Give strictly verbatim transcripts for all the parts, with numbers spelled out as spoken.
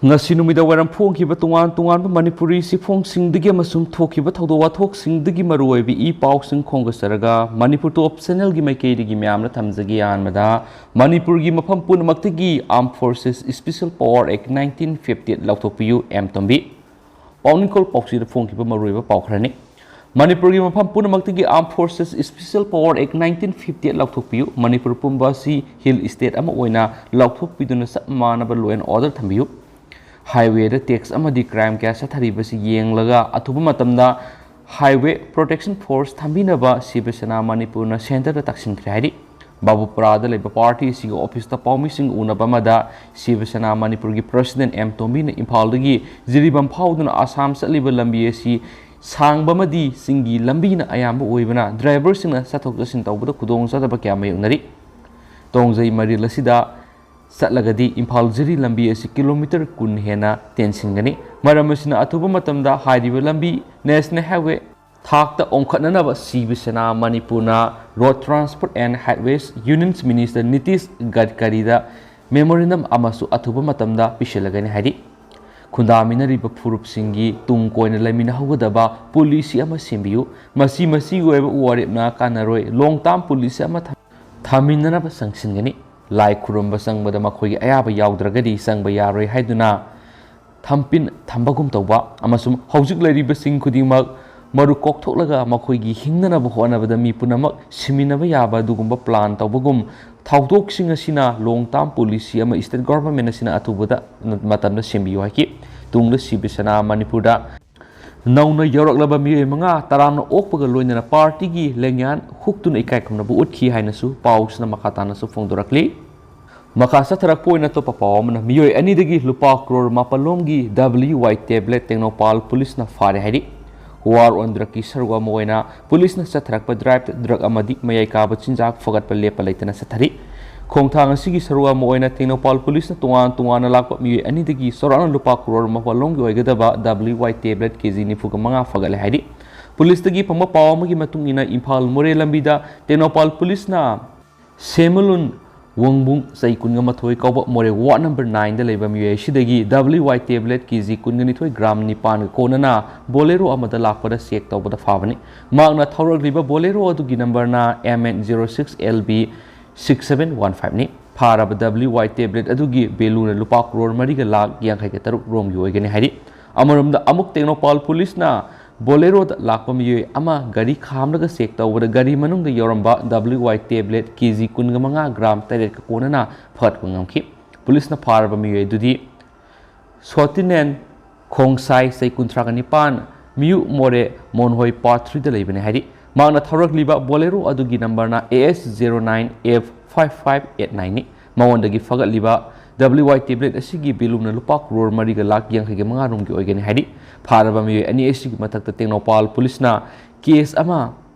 ꯉꯁꯤ ꯅꯨꯃꯤꯗꯥꯡ ꯋꯥꯏꯔꯝ ꯐꯣꯡꯈꯤꯕ ꯇꯣꯉꯥꯟ ꯇꯣꯉꯥꯟꯕ ꯃꯅꯤꯄꯨꯔꯤ ꯆꯦꯐꯣꯡꯁꯤꯡꯗꯒꯤ ꯑꯃꯁꯨꯡ ꯊꯣꯛꯈꯤꯕ ꯊꯧꯗꯣꯛ ꯋꯥꯊꯣꯛꯁꯤꯡꯗꯒꯤ ꯃꯔꯨꯑꯣꯏꯕ ꯏ ꯄꯥꯎꯁꯤꯡ ꯈꯣꯝꯒꯠꯆꯔꯒ ꯃꯅꯤꯄꯨꯔ ꯇꯣꯞ ꯆꯦꯅꯦꯜꯒꯤ ꯃꯥꯏꯀꯩꯗꯒꯤ ꯃꯌꯥꯝꯅ ꯊꯝꯖꯒꯦ꯫ ꯑꯍꯥꯟꯕꯗ, ꯃꯅꯤꯄꯨꯔꯒꯤ ꯃꯐꯝ ꯄꯨꯝꯅꯃꯛꯇꯒꯤ Armed Forces Special Power Act nineteen fifty eight ꯂꯧꯊꯣꯛꯄꯤꯌꯨ, ꯑꯦꯝ ꯇꯣꯝꯕꯤ꯫ ꯄꯥꯎꯅꯤꯡꯀꯣꯜ ꯄꯥꯎꯆꯦꯗ ꯐꯣꯡꯈꯤꯕ ꯃꯔꯨꯑꯣꯏꯕ ꯄꯥꯎ ꯈꯔꯅꯤ꯫ ꯃꯅꯤꯄꯨꯔꯒꯤ ꯃꯐꯝ ꯄꯨꯝꯅꯃꯛꯇꯒꯤ Armed Forces Special Power Act nineteen fifty eight ꯂꯧꯊꯣꯛꯄꯤꯌꯨ꯫ ꯃꯅꯤꯄꯨꯔ ꯄꯨꯝꯕ ꯑꯁꯤ ꯍꯤꯜ ꯁ꯭ꯇꯦꯠ ꯑꯃ ꯑꯣꯏꯅ ꯂꯥꯎꯊꯣꯛꯄꯤꯗꯨꯅ ꯆꯞ ꯃꯥꯟꯅꯕ law and order ꯊꯝꯕꯤꯌꯨ꯫ ꯍꯥꯏꯋꯦꯗ ꯇꯦꯛꯁ ꯑꯃꯗꯤ ꯀ꯭ꯔꯥꯏꯝ ꯀꯌꯥ ꯆꯠꯊꯔꯤꯕꯁꯤ ꯌꯦꯡꯂꯒ ꯑꯊꯨꯕ ꯃꯇꯝꯗ ꯍꯥꯏꯋꯦ ꯄ꯭ꯔꯣꯇꯦꯛꯁꯟ ꯐꯣꯔꯁ ꯊꯝꯕꯤꯅꯕ ꯁꯤꯕ ꯁꯦꯅꯥ ꯃꯅꯤꯄꯨꯔꯅ ꯁꯦꯟꯇꯔꯗ ꯇꯛꯁꯤꯟꯈ꯭ꯔꯦ ꯍꯥꯏꯔꯤ꯫ ꯕꯥꯕꯨꯄꯨꯔꯥꯗ ꯂꯩꯕ ꯄꯥꯔꯇꯤ ꯑꯁꯤꯒꯤ ꯑꯣꯐꯤꯁꯇ ꯄꯥꯎꯃꯤꯁꯤꯡ ꯎꯅꯕ ꯑꯃꯗ ꯁꯤꯕ ꯁꯦꯅꯥ ꯃꯅꯤꯄꯨꯔꯒꯤ ꯄ꯭ꯔꯁꯤꯗꯦꯟ ꯑꯦꯝ ꯇꯣꯝꯕꯤꯅ ꯏꯝꯐꯥꯜꯗꯒꯤ ꯖꯤꯔꯤꯕꯥꯝ ꯐꯥꯎꯗꯨꯅ ꯑꯁꯥꯝ ꯆꯠꯂꯤꯕ ꯂꯝꯕꯤ ꯑꯁꯤ ꯁꯥꯡꯕ ꯑꯃꯗꯤ ꯆꯤꯡꯒꯤ ꯂꯝꯕꯤꯅ ꯑꯌꯥꯝꯕ ꯑꯣꯏꯕꯅ ꯗ꯭ꯔꯥꯏꯚꯔꯁꯤꯡꯅ ꯆꯠꯊꯣꯛ ꯆꯠꯁꯤꯟ ꯇꯧꯕꯗ ꯈꯨꯗꯣꯡꯆꯥꯗꯕ ꯀꯌꯥ ꯃꯥꯌꯣꯛꯅꯔꯤ꯫ ꯇꯣꯡꯖꯩ ꯃꯔꯤꯜ ꯑꯁꯤꯗ ꯆꯠꯂꯒꯗꯤ ꯏꯝꯐꯥꯜ ꯖꯤꯔꯤ ꯂꯝꯕꯤ ꯑꯁꯤ ꯀꯤꯂꯣꯃꯤꯇꯔ ꯀꯨꯟ ꯍꯦꯟꯅ ꯇꯦꯟꯁꯤꯟꯒꯅꯤ꯫ ꯃꯔꯝ ꯑꯁꯤꯅ ꯑꯊꯨꯕ ꯃꯇꯝꯗ ꯍꯥꯏꯔꯤꯕ ꯂꯝꯕꯤ ꯅꯦꯁꯅꯦꯜ ꯍꯥꯏꯋꯦ ꯊꯥꯛꯇ ꯑꯣꯟꯈꯠꯅꯅꯕ ꯁꯤꯕ ꯁꯦꯅꯥ ꯃꯅꯤꯄꯨꯔꯅ Road Transport and Highways Unions Minister Nitish ꯒꯗꯀꯔꯤꯗ ꯃꯦꯃꯣꯔꯦꯟꯗꯝ ꯑꯃꯁꯨ ꯑꯊꯨꯕ ꯃꯇꯝꯗ ꯄꯤꯁꯤꯜꯂꯒꯅꯤ ꯍꯥꯏꯔꯤ꯫ ꯈꯨꯟꯗꯥꯃꯤꯟꯅꯔꯤꯕ ꯐꯨꯔꯨꯞꯁꯤꯡꯒꯤ ꯇꯨꯡ ꯀꯣꯏꯅ ꯂꯩꯃꯤꯟꯅꯍꯧꯒꯗꯕ ꯄꯣꯂꯤꯁꯤ ꯑꯃ ꯁꯦꯝꯕꯤꯌꯨ꯫ ꯃꯁꯤ ꯃꯁꯤꯒꯤ ꯑꯣꯏꯕ ꯋꯥꯔꯦꯞꯅ ꯀꯥꯟꯅꯔꯣꯏ꯫ ꯂꯣꯡ ꯇꯥꯝ ꯄꯣꯂꯤꯁꯤ ꯑꯃ ꯊꯝ-, ꯊꯝꯃꯤꯟꯅꯅꯕ ꯆꯪꯁꯤꯟꯒꯅꯤ꯫ ꯂꯥꯏ ꯈꯨꯔꯨꯝꯕ ꯆꯪꯕꯗ ꯃꯈꯣꯏꯒꯤ ꯑꯌꯥꯕ ꯌꯥꯎꯗ꯭ꯔꯒꯗꯤ ꯆꯪꯕ ꯌꯥꯔꯣꯏ ꯍꯥꯏꯗꯨꯅ ꯊꯝꯄꯤꯟ ꯊꯝꯕꯒꯨꯝ ꯇꯧꯕ ꯑꯃꯁꯨꯡ ꯍꯧꯖꯤꯛ ꯂꯩꯔꯤꯕꯁꯤꯡ ꯈꯨꯗꯤꯡꯃꯛ ꯃꯔꯨ ꯀꯣꯛꯊꯣꯛꯂꯒ ꯃꯈꯣꯏꯒꯤ ꯍꯤꯡꯅꯅꯕ ꯍꯣꯠꯅꯕꯗ ꯃꯤ ꯄꯨꯝꯅꯃꯛ ꯁꯤꯃꯤꯟꯅꯕ ꯌꯥꯕ ꯑꯗꯨꯒꯨꯝꯕ ꯄ꯭ꯂꯥꯟ ꯇꯧꯕꯒꯨꯝ ꯊꯧꯗꯣꯛꯁꯤꯡ ꯑꯁꯤꯅ ꯂꯣꯡ ꯇꯥꯝ ꯄꯣꯂꯤꯁꯤ ꯑꯃ ꯁ꯭ꯇꯦꯠ ꯒꯣꯚꯔꯟꯃꯦꯟꯠ ꯑꯁꯤꯅ ꯑꯊꯨꯕꯗ ꯃꯇꯝꯗ ꯁꯦꯝꯕꯤꯌꯨ ꯍꯥꯏꯈꯤ꯫ ꯇꯨꯡꯗ ꯁꯤꯕ ꯁꯦꯅꯥ ꯃꯅꯤꯄꯨꯔꯗ ꯅꯧꯅ ꯌꯧꯔꯛꯂꯕ ꯃꯤꯑꯣꯏ ꯃꯉꯥ ꯇꯔꯥꯝꯅ ꯑꯣꯛꯄꯒ ꯂꯣꯏꯅꯅ ꯄꯥꯔꯇꯤꯒꯤ ꯂꯦꯡꯌꯥꯟ ꯍꯨꯛꯇꯨꯅ ꯏꯀꯥꯏ ꯈꯨꯝꯅꯕ ꯎꯠꯈꯤ ꯍꯥꯏꯅꯁꯨ ꯄꯥꯎꯁꯤꯅ ꯃꯈꯥ ꯇꯥꯅꯁꯨ ꯐꯣꯡꯗꯣꯔꯛꯂꯤ꯫ ꯃꯈꯥ ꯆꯠꯊꯔꯛꯄ ꯑꯣꯏꯅ ꯑꯇꯣꯞꯄ ꯄꯥꯎ ꯑꯃꯅ ꯃꯤꯑꯣꯏ ꯑꯅꯤꯗꯒꯤ ꯂꯨꯄꯥ ꯀ꯭ꯔꯣꯔ ꯃꯥꯄꯜ ꯂꯣꯝꯒꯤ ꯗꯕ꯭ꯂꯤꯌꯨ ꯋꯥꯏ ꯇꯦꯕ꯭ꯂꯦꯠ ꯇꯦꯡꯅꯧꯄꯥꯜ ꯄꯨꯂꯤꯁꯅ ꯐꯥꯔꯦ ꯍꯥꯏꯔꯤ꯫ ꯋꯥꯔ ꯑꯣꯟ ꯗ꯭ꯔꯒꯀꯤ ꯁꯔꯨꯛ ꯑꯃ ꯑꯣꯏꯅ ꯄꯨꯂꯤꯁꯅ ꯆꯠꯊꯔꯛꯄ ꯗ꯭ꯔꯥꯏꯚꯇ ꯗ꯭ꯔꯒ ꯑꯃꯗꯤ ꯃꯌꯥꯏ ꯀꯥꯕ ꯆꯤꯟꯖꯥꯛ ꯐꯒꯠꯄ ꯂꯦꯞꯄ ꯂꯩꯇꯅ ꯆꯠꯊꯔꯤ꯫ ꯈꯣꯡꯊꯥꯡ ꯑꯁꯤꯒꯤ ꯁꯔꯨꯛ ꯑꯃ ꯑꯣꯏꯅ ꯇꯦꯡꯅꯧꯄꯥꯜ ꯄꯨꯂꯤꯁꯅ ꯇꯣꯉꯥꯟ ꯇꯣꯉꯥꯟꯅ ꯂꯥꯛꯄ ꯃꯤꯑꯣꯏ ꯑꯅꯤꯗꯒꯤ ꯆꯥꯎꯔꯥꯛꯅ ꯂꯨꯄꯥ ꯀ꯭ꯔꯣꯔ ꯃꯥꯄꯜ ꯂꯣꯝꯒꯤ ꯑꯣꯏꯒꯗꯕ ꯗꯕ꯭ꯂꯤꯌꯨ ꯋꯥꯏ ꯇꯦꯕ꯭ꯂꯦꯠ ꯀꯦ ꯖꯤ ꯅꯤꯐꯨꯒ ꯃꯉꯥ ꯐꯒꯠꯂꯦ ꯍꯥꯏꯔꯤ꯫ ꯄꯨꯂꯤꯁꯇꯒꯤ ꯐꯪꯕ ꯄꯥꯎ ꯑꯃꯒꯤ ꯃꯇꯨꯡ ꯏꯟꯅ ꯏꯝꯐꯥꯜ ꯃꯣꯔꯦ ꯂꯝꯕꯤꯗ ꯇꯦꯡꯅꯧꯄꯥꯜ ꯄꯨꯂꯤꯁꯅ ꯁꯦꯃꯂꯨꯟ ꯋꯥꯡꯕꯨꯡ ꯆꯍꯤ ꯀꯨꯟꯒ ꯃꯥꯊꯣꯏ ꯀꯧꯕ ꯃꯣꯔꯦ ward number nine ꯗ ꯂꯩꯕ ꯃꯤꯑꯣꯏ ꯑꯁꯤꯗꯒꯤ W Y tablet K G ꯀꯨꯟꯒ ꯅꯤꯊꯣꯏ gram ꯅꯤꯄꯥꯟꯒ ꯀꯣꯟꯅꯅ Bolero ꯑꯃꯗ ꯂꯥꯛꯄꯗ check ꯇꯧꯕꯗ ꯐꯥꯕꯅꯤ꯫ ꯃꯍꯥꯛꯅ ꯊꯧꯔꯛꯂꯤꯕ Bolero ꯑꯗꯨꯒꯤ number ꯅ M N zero six L B six seven one five ꯅꯤ꯫ ꯐꯥꯔꯕ W Y tablet ꯑꯗꯨꯒꯤ value ꯅ ꯂꯨꯄꯥ ꯀ꯭ꯔꯣꯔ ꯃꯔꯤꯒ ꯂꯥꯈ ꯌꯥꯡꯈꯩꯒ ꯇꯔꯨꯛ ꯔꯣꯝꯒꯤ ꯑꯣꯏꯒꯅꯤ ꯍꯥꯏꯔꯤ꯫ ꯑꯃꯔꯣꯝꯗ ꯑꯃꯨꯛ ꯇꯦꯡꯅꯧꯄꯥꯜ ꯄꯨꯂꯤꯁꯅ Bolero ꯗ ꯂꯥꯛꯄ ꯃꯤꯑꯣꯏ ꯑꯃ ꯒꯥꯔꯤ ꯈꯥꯝꯂꯒ check ꯇꯧꯕꯗ ꯒꯥꯔꯤ ꯃꯅꯨꯡꯗ ꯌꯥꯎꯔꯝꯕ W Y tablet K G ꯀꯨꯟꯒ ꯃꯉꯥ gram ꯇꯔꯦꯠꯀ ꯀꯣꯟꯅꯅ ꯐꯒꯠꯄ ꯉꯝꯈꯤ꯫ ꯄꯨꯂꯤꯁꯅ ꯐꯥꯔꯕ ꯃꯤꯑꯣꯏ ꯑꯗꯨꯗꯤ ꯁꯣꯇꯤꯅꯦꯟ ꯈꯣꯡꯁꯥꯏ, ꯆꯍꯤ ꯀꯨꯟꯊ꯭ꯔꯥꯒ ꯅꯤꯄꯥꯟ, ꯃꯤꯌꯨ ꯃꯣꯔꯦ ꯃꯣꯟꯍꯣꯏ part three ꯗ ꯂꯩꯕꯅꯤ ꯍꯥꯏꯔꯤ꯫ ꯃꯍꯥꯛꯅ ꯊꯧꯔꯛꯂꯤꯕ Bolero ꯑꯗꯨꯒꯤ number ꯅ A S zero nine F five five eight nine ꯅꯤ꯫ ꯃꯉꯣꯟꯗꯒꯤ ꯐꯒꯠꯂꯤꯕ W Y tablet ꯑꯁꯤꯒꯤ value ꯅ ꯂꯨꯄꯥ ꯀ꯭ꯔꯣꯔ ꯃꯔꯤꯒ ꯂꯥꯈ ꯌꯥꯡꯈꯩꯒ ꯃꯉꯥ ꯔꯣꯝꯒꯤ ꯑꯣꯏꯒꯅꯤ ꯍꯥꯏꯔꯤ꯫ ꯐꯥꯔꯕ ꯃꯤꯑꯣꯏ ꯑꯅꯤ ꯑꯁꯤꯒꯤ ꯃꯊꯛꯇ ꯇꯦꯡꯅꯧꯄꯥꯜ ꯄꯨꯂꯤꯁꯅ case ꯑꯃ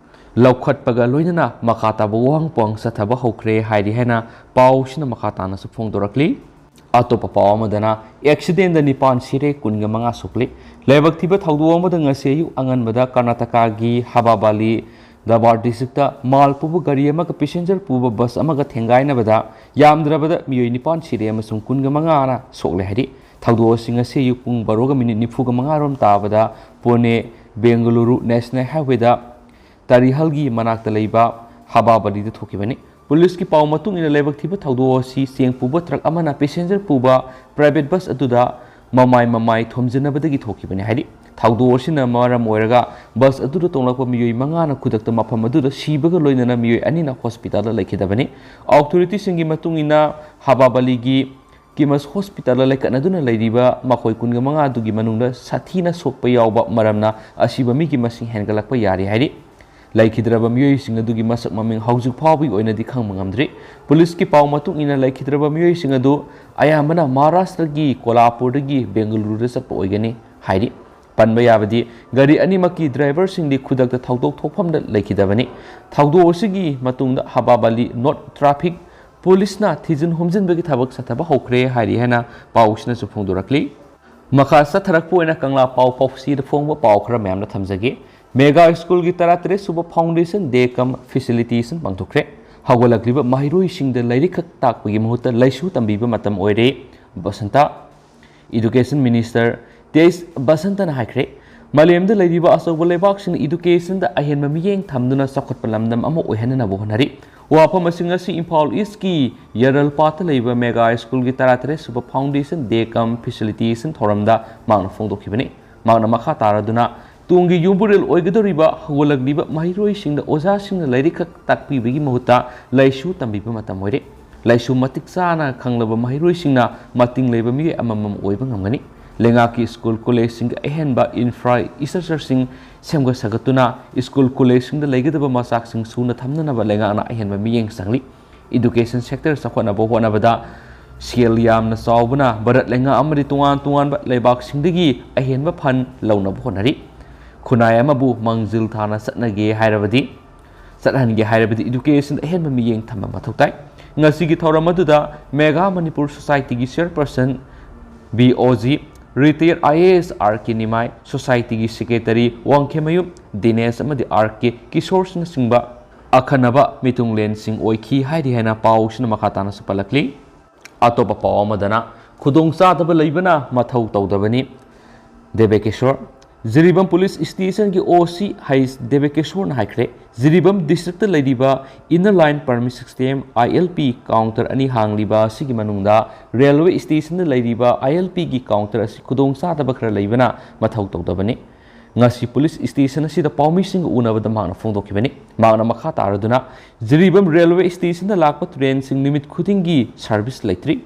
ꯂꯧꯈꯠꯄꯒ ꯂꯣꯏꯅꯅ ꯃꯈꯥ ꯇꯥꯕ ꯋꯥꯍꯪ ꯄꯥꯎꯍꯪ ꯆꯠꯊꯕ ꯍꯧꯈ꯭ꯔꯦ ꯍꯥꯏꯔꯤ ꯍꯥꯏꯅ ꯄꯥꯎꯁꯤꯅ ꯃꯈꯥ ꯇꯥꯅꯁꯨ ꯐꯣꯡꯗꯣꯔꯛꯂꯤ꯫ ꯑꯇꯣꯞꯄ ꯄꯥꯎ ꯑꯃꯗꯅ, accident ꯗ ꯅꯤꯄꯥꯟ ꯁꯤꯔꯦ, ꯀꯨꯟꯒ ꯃꯉꯥ ꯁꯣꯛꯂꯤ꯫ ꯂꯥꯏꯕꯛ ꯊꯤꯕ ꯊꯧꯗꯣꯛ ꯑꯃꯗ ꯉꯁꯤ ꯑꯌꯨꯛ ꯑꯉꯟꯕꯗ ꯀꯔꯅꯥꯇꯀꯥꯒꯤ ꯍꯕꯥꯕꯥꯂꯤ ꯗꯥꯕꯥꯔ district ꯇ ꯃꯥꯜ ꯄꯨꯕ ꯒꯥꯔꯤ ꯑꯃꯒ passenger ꯄꯨꯕ bus ꯑꯃꯒ ꯊꯦꯡꯒꯥꯏꯅꯕꯗ ꯌꯥꯝꯗ꯭ꯔꯕꯗ ꯃꯤꯑꯣꯏ ꯅꯤꯄꯥꯟ ꯁꯤꯔꯦ ꯑꯃꯁꯨꯡ ꯀꯨꯟꯒ ꯃꯉꯥꯅ ꯁꯣꯛꯂꯦ ꯍꯥꯏꯔꯤ꯫ ꯊꯧꯗꯣꯛ ꯑꯁꯤ ꯉꯁꯤ ꯑꯌꯨꯛ ꯄꯨꯡ ꯕꯥꯔꯣꯒ minute ꯅꯤꯐꯨꯒ ꯃꯉꯥ ꯔꯣꯝ ꯇꯥꯕꯗ ꯄꯨꯅꯦ ꯕꯦꯡꯒꯂꯨꯔꯨ national highway ꯗ ꯇꯥꯔꯤꯍꯜꯒꯤ ꯃꯅꯥꯛꯇ ꯂꯩꯕ ꯍꯕꯥꯕꯥꯂꯤꯗ ꯊꯣꯛꯈꯤꯕꯅꯤ꯫ ꯄꯨꯂꯤꯁꯀꯤ ꯄꯥꯎ ꯃꯇꯨꯡ ꯏꯟꯅ, ꯂꯥꯏꯕꯛ ꯊꯤꯕ ꯊꯧꯗꯣꯛ ꯑꯁꯤ ꯆꯦꯡ ꯄꯨꯕ truck ꯑꯃꯅ passenger ꯄꯨꯕ private bus ꯑꯗꯨꯗ ꯃꯃꯥꯏ ꯃꯃꯥꯏ ꯊꯣꯝꯖꯤꯟꯅꯕꯗꯒꯤ ꯊꯣꯛꯈꯤꯕꯅꯤ ꯍꯥꯏꯔꯤ꯫ ꯊꯧꯗꯣꯛ ꯑꯁꯤꯅ ꯃꯔꯝ ꯑꯣꯏꯔꯒ bus ꯑꯗꯨꯗ ꯇꯣꯡꯂꯛꯄ ꯃꯤꯑꯣꯏ ꯃꯉꯥꯅ ꯈꯨꯗꯛꯇ ꯃꯐꯝ ꯑꯗꯨꯗ ꯁꯤꯕꯒ ꯂꯣꯏꯅꯅ ꯃꯤꯑꯣꯏ ꯑꯅꯤꯅ hospital ꯗ ꯂꯩꯈꯤꯗꯕꯅꯤ꯫ Authority ꯁꯤꯡꯒꯤ ꯃꯇꯨꯡ ꯏꯟꯅ, ꯍꯕꯥꯕꯥꯂꯤꯒꯤ ꯀꯤꯃꯁ hospital ꯗ ꯂꯩꯈꯠꯅꯗꯨꯅ ꯂꯩꯔꯤꯕ ꯃꯈꯣꯏ ꯀꯨꯟꯒ ꯃꯉꯥ ꯑꯗꯨꯒꯤ ꯃꯅꯨꯡꯗ ꯁꯥꯊꯤꯅ ꯁꯣꯛꯄ ꯌꯥꯎꯕ ꯃꯔꯝꯅ ꯑꯁꯤꯕ ꯃꯤꯒꯤ ꯃꯁꯤꯡ ꯍꯦꯟꯒꯠꯂꯛꯄ ꯌꯥꯔꯤ ꯍꯥꯏꯔꯤ꯫ ꯂꯩꯈꯤꯗ꯭ꯔꯕ ꯃꯤꯑꯣꯏꯁꯤꯡ ꯑꯗꯨꯒꯤ ꯃꯁꯛ ꯃꯃꯤꯡ ꯍꯧꯖꯤꯛ ꯐꯥꯎꯕꯒꯤ ꯑꯣꯏꯅꯗꯤ ꯈꯪꯕ ꯉꯝꯗ꯭ꯔꯤ꯫ ꯄꯨꯂꯤꯁꯀꯤ ꯄꯥꯎ ꯃꯇꯨꯡ ꯏꯟꯅ, ꯂꯩꯈꯤꯗ꯭ꯔꯕ ꯃꯤꯑꯣꯏꯁꯤꯡ ꯑꯗꯨ ꯑꯌꯥꯝꯕꯅ ꯃꯍꯥꯔꯥꯁꯇ꯭ꯔꯒꯤ ꯀꯣꯂꯥꯄꯨꯔꯗꯒꯤ ꯕꯦꯡꯒꯂꯨꯔꯨꯗ ꯆꯠꯄ ꯑꯣꯏꯒꯅꯤ ꯍꯥꯏꯔꯤ꯫ ꯄꯟꯕ ꯌꯥꯕꯗꯤ, ꯒꯥꯔꯤ ꯑꯅꯤꯃꯛꯀꯤ driver ꯁꯤꯡꯗꯤ ꯈꯨꯗꯛꯇ ꯊꯧꯗꯣꯛ ꯊꯣꯛꯐꯝꯗ ꯂꯩꯈꯤꯗꯕꯅꯤ꯫ ꯊꯧꯗꯣꯛ ꯑꯁꯤꯒꯤ ꯃꯇꯨꯡꯗ ꯍꯕꯥꯕꯥꯂꯤ North Traffic ꯄꯨꯂꯤꯁꯅ ꯊꯤꯖꯤꯟ ꯍꯨꯝꯖꯤꯟꯕꯒꯤ ꯊꯕꯛ ꯆꯠꯊꯕ ꯍꯧꯈ꯭ꯔꯦ ꯍꯥꯏꯔꯤ ꯍꯥꯏꯅ ꯄꯥꯎꯁꯤꯅꯁꯨ ꯐꯣꯡꯗꯣꯔꯛꯂꯤ꯫ ꯃꯈꯥ ꯆꯠꯊꯔꯛꯄ ꯑꯣꯏꯅ ꯀꯪꯂꯥ ꯄꯥꯎ ꯐꯥꯎꯁꯤꯗ ꯐꯣꯡꯕ ꯄꯥꯎ ꯈꯔ ꯃꯌꯥꯝꯅ ꯊꯝꯖꯒꯦ꯫ Mega School ꯒꯤ ꯇꯔꯥꯇꯔꯦꯠ ꯁꯨꯕ Foundation Day cum Felicitation ꯄꯥꯡꯊꯣꯛꯈ꯭ꯔꯦ꯫ ꯍꯧꯒꯠꯂꯛꯂꯤꯕ ꯃꯍꯩꯔꯣꯏꯁꯤꯡꯗ ꯂꯥꯏꯔꯤꯛ ꯈꯛ ꯇꯥꯛꯄꯒꯤ ꯃꯍꯨꯠꯇ ꯂꯥꯏꯁꯨ ꯇꯝꯕꯤꯕ ꯃꯇꯝ ꯑꯣꯏꯔꯦ꯫ ꯕꯁꯟꯇ꯫ Education Minister ꯇꯦꯖ ꯕꯁꯟꯇꯅ ꯍꯥꯏꯈ꯭ꯔꯦ, ꯃꯥꯂꯦꯝꯗ ꯂꯩꯔꯤꯕ ꯑꯆꯧꯕ ꯂꯩꯕꯥꯛꯁꯤꯡꯅ educationꯗ ꯑꯍꯦꯟꯕ ꯃꯤꯠꯌꯦꯡ ꯊꯝꯗꯨꯅ ꯆꯥꯎꯈꯠꯄ ꯂꯝꯗꯝ ꯑꯃ ꯑꯣꯏꯍꯟꯅꯅꯕ ꯍꯣꯠꯅꯔꯤ꯫ ꯋꯥꯐꯝ ꯑꯁꯤ ꯉꯁꯤ ꯏꯝꯐꯥꯜ ꯏꯁꯀꯤ ꯌꯥꯔꯜꯄꯥꯠꯇ ꯂꯩꯕ ꯃꯦꯒꯥ ꯁ꯭ꯀꯨꯜꯒꯤ ꯇꯔꯥꯇꯔꯦꯠ ꯁꯨꯕ Foundation Day cum Facilitation ꯊꯧꯔꯝꯗ ꯃꯍꯥꯛꯅ ꯐꯣꯡꯗꯣꯛꯈꯤꯕꯅꯤ꯫ ꯃꯍꯥꯛꯅ ꯃꯈꯥ ꯇꯥꯔꯗꯨꯅ, ꯇꯨꯡꯒꯤ ꯌꯨꯝꯕꯨꯔꯦꯜ ꯑꯣꯏꯒꯗꯧꯔꯤꯕ ꯍꯧꯒꯠꯂꯛꯂꯤꯕ ꯃꯍꯩꯔꯣꯏꯁꯤꯡꯗ ꯑꯣꯖꯥꯁꯤꯡꯅ ꯂꯥꯏꯔꯤꯛ ꯈꯛ ꯇꯥꯛꯄꯤꯕꯒꯤ ꯃꯍꯨꯠꯇ ꯂꯥꯏꯁꯨ ꯇꯝꯕꯤꯕ ꯃꯇꯝ ꯑꯣꯏꯔꯦ꯫ ꯂꯥꯏꯁꯨ ꯃꯇꯤꯛ ꯆꯥꯅ ꯈꯪꯂꯕ ꯃꯍꯩꯔꯣꯏꯁꯤꯡꯅ ꯃꯇꯤꯡ ꯂꯩꯕ ꯃꯤꯑꯣꯏ ꯑꯃꯃꯝ ꯑꯣꯏꯕ ꯉꯝꯒꯅꯤ꯫ ꯂꯩꯉꯥꯛꯀꯤ ꯁ꯭ꯀꯨꯜ ꯀꯣꯂꯦꯖꯁꯤꯡꯒꯤ ꯑꯍꯦꯟꯕ infrastructureꯁꯤꯡ ꯁꯦꯝꯒꯠ ꯁꯥꯒꯠꯇꯨꯅ ꯁ꯭ꯀꯨꯜ ꯀꯣꯂꯦꯖꯁꯤꯡꯗ ꯂꯩꯒꯗꯕ ꯃꯆꯥꯛꯁꯤꯡ ꯁꯨꯅ ꯊꯝꯅꯅꯕ ꯂꯩꯉꯥꯛꯅ ꯑꯍꯦꯟꯕ ꯃꯤꯠꯌꯦꯡ ꯆꯪꯂꯤ꯫ Education sector ꯆꯥꯎꯈꯠꯅꯕ ꯍꯣꯠꯅꯕꯗ ꯁꯦꯜ ꯌꯥꯝꯅ ꯆꯥꯎꯕꯅ ꯚꯥꯔꯠ ꯂꯩꯉꯥꯛ ꯑꯃꯗꯤ ꯇꯣꯉꯥꯟ ꯇꯣꯉꯥꯟꯕ ꯂꯩꯕꯥꯛꯁꯤꯡꯗꯒꯤ ꯑꯍꯦꯟꯕ fund ꯂꯧꯅꯕ ꯍꯣꯠꯅꯔꯤ꯫ ꯈꯨꯟꯅꯥꯏ ꯑꯃꯕꯨ ꯃꯥꯡꯖꯤꯜ ꯊꯥꯅ ꯆꯠꯅꯒꯦ ꯍꯥꯏꯔꯕꯗꯤ, ꯆꯠꯍꯟꯒꯦ ꯍꯥꯏꯔꯕꯗꯤ educationꯗ ꯑꯍꯦꯟꯕ ꯃꯤꯠꯌꯦꯡ ꯊꯝꯕ ꯃꯊꯧ ꯇꯥꯏ꯫ ꯉꯁꯤꯒꯤ ꯊꯧꯔꯝ ꯑꯗꯨꯗ Mega Manipur Societyꯒꯤ chairperson B O G, retired I A S R K Nimai, societyꯒꯤ secretary ꯋꯥꯡꯈꯦꯃꯌꯨꯝ ꯗꯤꯅꯦꯁ ꯑꯃꯗꯤ R K ꯀꯤꯁꯣꯔꯁꯅꯆꯤꯡꯕ ꯑꯈꯟꯅꯕ ꯃꯤꯇꯨꯡꯂꯦꯟꯁꯤꯡ ꯑꯣꯏꯈꯤ ꯍꯥꯏꯔꯤ ꯍꯥꯏꯅ ꯄꯥꯎꯁꯤꯅ ꯃꯈꯥ ꯇꯥꯅꯁꯨ ꯄꯜꯂꯛꯂꯤ꯫ ꯑꯇꯣꯞꯄ ꯄꯥꯎ ꯑꯃꯗꯅ, ꯈꯨꯗꯣꯡꯆꯥꯗꯕ ꯂꯩꯕꯅ ꯃꯊꯧ ꯇꯧꯗꯕꯅꯤ꯫ ꯗꯦꯕꯦꯀꯦꯁꯣꯔ꯫ ꯖꯤꯔꯤꯕꯥꯝ ꯄꯨꯂꯤꯁ ꯁ꯭ꯇꯦꯁꯟꯒꯤ O C ꯍꯩꯁ ꯗꯦꯕꯦꯀꯦꯁꯣꯔꯅ ꯍꯥꯏꯈ꯭ꯔꯦ, ꯖꯤꯔꯤꯕꯥꯝ districtꯇ ꯂꯩꯔꯤꯕ Inner Line Permit System, I L P, counter ꯑꯅꯤ ꯍꯥꯡꯂꯤꯕ ꯑꯁꯤꯒꯤ ꯃꯅꯨꯡꯗ railway stationꯗ ꯂꯩꯔꯤꯕ I L Pꯒꯤ counter ꯑꯁꯤ ꯈꯨꯗꯣꯡꯆꯥꯗꯕ ꯈꯔ ꯂꯩꯕꯅ ꯃꯊꯧ ꯇꯧꯗꯕꯅꯤ꯫ ꯉꯁꯤ ꯄꯨꯂꯤꯁ ꯁ꯭ꯇꯦꯁꯟ ꯑꯁꯤꯗ ꯄꯥꯎꯃꯤꯁꯤꯡꯒ ꯎꯅꯕꯗ ꯃꯍꯥꯛꯅ ꯐꯣꯡꯗꯣꯛꯈꯤꯕꯅꯤ꯫ ꯃꯍꯥꯛꯅ ꯃꯈꯥ ꯇꯥꯔꯗꯨꯅ, ꯖꯤꯔꯤꯕꯥꯝ railway stationꯗ ꯂꯥꯛꯄ trainꯁꯤꯡ ꯅꯨꯃꯤꯠ ꯈꯨꯗꯤꯡꯒꯤ service ꯂꯩꯇ꯭ꯔꯤ꯫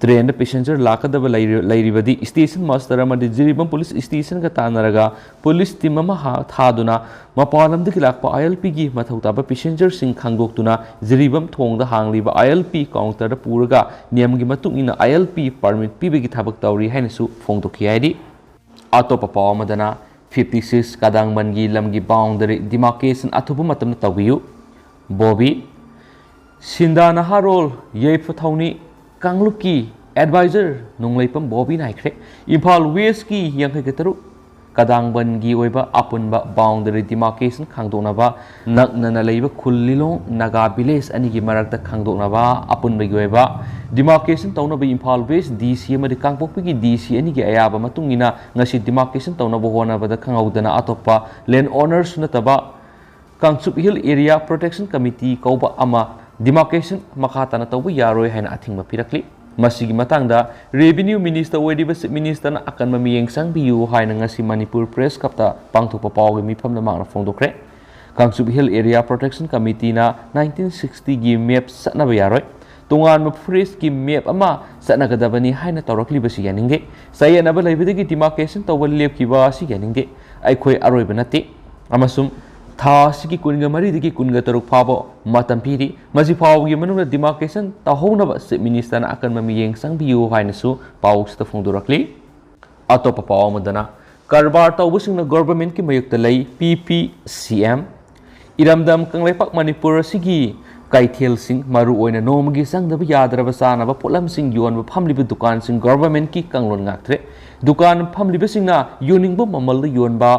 Trainꯗ passenger ꯂꯥꯛꯀꯗꯕ ꯂꯩꯔꯤ-, ꯂꯩꯔꯤꯕꯗꯤ station master ꯑꯃꯗꯤ ꯖꯤꯔꯤꯕꯥꯝ ꯄꯨꯂꯤꯁ ꯁ꯭ꯇꯦꯁꯟꯒ ꯇꯥꯟꯅꯔꯒ ꯄꯨꯂꯤꯁ team ꯑꯃ ꯍꯥ-, ꯊꯥꯗꯨꯅ ꯃꯄꯥꯟ ꯂꯝꯗꯒꯤ ꯂꯥꯛꯄ I L Pꯒꯤ ꯃꯊꯧ ꯇꯥꯕ passengerꯁꯤꯡ ꯈꯪꯗꯣꯛꯇꯨꯅ ꯖꯤꯔꯤꯕꯥꯝ ꯊꯣꯡꯗ ꯍꯥꯡꯂꯤꯕ I L P counterꯗ ꯄꯨꯔꯒ ꯅꯤꯌꯝꯒꯤ ꯃꯇꯨꯡ ꯏꯟꯅ I L P permit ꯄꯤꯕꯒꯤ ꯊꯕꯛ ꯇꯧꯔꯤ ꯍꯥꯏꯅꯁꯨ ꯐꯣꯡꯗꯣꯛꯈꯤ ꯍꯥꯏꯔꯤ꯫ ꯑꯇꯣꯞꯄ ꯄꯥꯎ ꯑꯃꯗꯅ, fifty six ꯀꯥꯗꯥꯡꯕꯟꯒꯤ ꯂꯝꯒꯤ boundary demarcation ꯑꯊꯨꯕ ꯃꯇꯝꯗ ꯇꯧꯕꯤꯌꯨ꯫ ꯕꯣꯕꯤ꯫ ꯁꯤꯟꯗꯥ ꯅꯍꯥꯔꯣꯜ ꯌꯥꯏꯐ ꯊꯧꯅꯤ ꯀꯥꯡꯂꯨꯞꯀꯤ advisor ꯅꯣꯡꯂꯩꯄꯝ ꯕꯣꯕꯤꯅ ꯍꯥꯏꯈ꯭ꯔꯦ, ꯏꯝꯐꯥꯜ Westꯀꯤ ꯌꯥꯡꯈꯩꯒ ꯇꯔꯨꯛ ꯀꯗꯥꯡꯕꯟꯒꯤ ꯑꯣꯏꯕ ꯑꯄꯨꯟꯕ boundary demarcation ꯈꯪꯗꯣꯛꯅꯕ, ꯅꯛꯅꯅ ꯂꯩꯕ ꯈꯨꯜ ꯂꯤꯂꯣꯡ ꯅꯥꯒꯥ village ꯑꯅꯤꯒꯤ ꯃꯔꯛꯇ ꯈꯪꯗꯣꯛꯅꯕ ꯑꯄꯨꯟꯕꯒꯤ ꯑꯣꯏꯕ demarcation ꯇꯧꯅꯕ ꯏꯝꯐꯥꯜ West D C ꯑꯃꯗꯤ ꯀꯥꯡꯄꯣꯛꯄꯤꯒꯤ D C ꯑꯅꯤꯒꯤ ꯑꯌꯥꯕ ꯃꯇꯨꯡ ꯏꯟꯅ ꯉꯁꯤ demarcation ꯇꯧꯅꯕ ꯍꯣꯠꯅꯕꯗ ꯈꯪꯍꯧꯗꯅ ꯑꯇꯣꯞꯄ land owners ꯅꯠꯇꯕ Kangchup Hill Area Protection Committee ꯀꯧꯕ ꯑꯃ demarcation ꯃꯈꯥ ꯇꯥꯅ ꯇꯧꯕ ꯌꯥꯔꯣꯏ ꯍꯥꯏꯅ ꯑꯊꯤꯡꯕ ꯄꯤꯔꯛꯂꯤ꯫ ꯃꯁꯤꯒꯤ ꯃꯇꯥꯡꯗ Revenue Minister ꯑꯣꯏꯔꯤꯕ Chief Ministerꯅ ꯑꯀꯟꯕ ꯃꯤꯠꯌꯦꯡ ꯆꯪꯕꯤꯌꯨ ꯍꯥꯏꯅ ꯉꯁꯤ ꯃꯅꯤꯄꯨꯔ Press Clubꯇ ꯄꯥꯡꯊꯣꯛꯄ ꯄꯥꯎꯒꯤ ꯃꯤꯐꯝꯗ ꯃꯍꯥꯛꯅ ꯐꯣꯡꯗꯣꯛꯈ꯭ꯔꯦ꯫ Kangchup Hill Area Protection Committeeꯅ nineteen sixtyꯒꯤ map ꯆꯠꯅꯕ ꯌꯥꯔꯣꯏ, ꯇꯣꯉꯥꯟꯕ forestꯀꯤ map ꯑꯃ ꯆꯠꯅꯒꯗꯕꯅꯤ ꯍꯥꯏꯅ ꯇꯧꯔꯛꯂꯤꯕꯁꯤ ꯌꯥꯅꯤꯡꯗꯦ꯫ ꯆꯌꯦꯠꯅꯕ ꯂꯩꯕꯗꯒꯤ demarcation ꯇꯧꯕ ꯂꯦꯞꯈꯤꯕ ꯑꯁꯤ ꯌꯥꯅꯤꯡꯗꯦ꯫ ꯑꯩꯈꯣꯏ ꯑꯔꯣꯏꯕ ꯅꯠꯇꯦ꯫ ꯑꯃꯁꯨꯡ ꯊꯥ ꯑꯁꯤꯒꯤ ꯀꯨꯟꯒ ꯃꯔꯤꯗꯒꯤ ꯀꯨꯟꯒ ꯇꯔꯨꯛ ꯐꯥꯎꯕ ꯃꯇꯝ ꯄꯤꯔꯤ꯫ ꯃꯁꯤ ꯐꯥꯎꯕꯒꯤ ꯃꯅꯨꯡꯗ demarcation ꯇꯧꯍꯧꯅꯕ Chief Ministerꯅ ꯑꯀꯟꯕ ꯃꯤꯠꯌꯦꯡ ꯆꯪꯕꯤꯌꯨ ꯍꯥꯏꯅꯁꯨ ꯄꯥꯎꯁꯤꯗ ꯐꯣꯡꯗꯣꯔꯛꯂꯤ꯫ ꯑꯇꯣꯞꯄ ꯄꯥꯎ ꯑꯃꯗꯅ, ꯀꯔꯕꯥꯔ ꯇꯧꯕꯁꯤꯡꯅ governmentꯀꯤ ꯃꯥꯌꯣꯛꯇ ꯂꯩ, P P C M꯫ ꯏꯔꯝꯗꯝ ꯀꯪꯂꯩꯄꯥꯛ ꯃꯅꯤꯄꯨꯔ ꯑꯁꯤꯒꯤ ꯀꯩꯊꯦꯜꯁꯤꯡ, ꯃꯔꯨꯑꯣꯏꯅ ꯅꯣꯡꯃꯒꯤ ꯆꯪꯗꯕ ꯌꯥꯗ꯭ꯔꯕ ꯆꯥꯅꯕ ꯄꯣꯠꯂꯝꯁꯤꯡ ꯌꯣꯟꯕ ꯐꯝꯂꯤꯕ ꯗꯨꯀꯥꯟꯁꯤꯡ governmentꯀꯤ ꯀꯥꯡꯂꯣꯟ ꯉꯥꯛꯇ꯭ꯔꯦ꯫ ꯗꯨꯀꯥꯟ ꯐꯝꯂꯤꯕꯁꯤꯡꯅ ꯌꯣꯟꯅꯤꯡꯕ ꯃꯃꯜꯗ ꯌꯣꯟꯕ,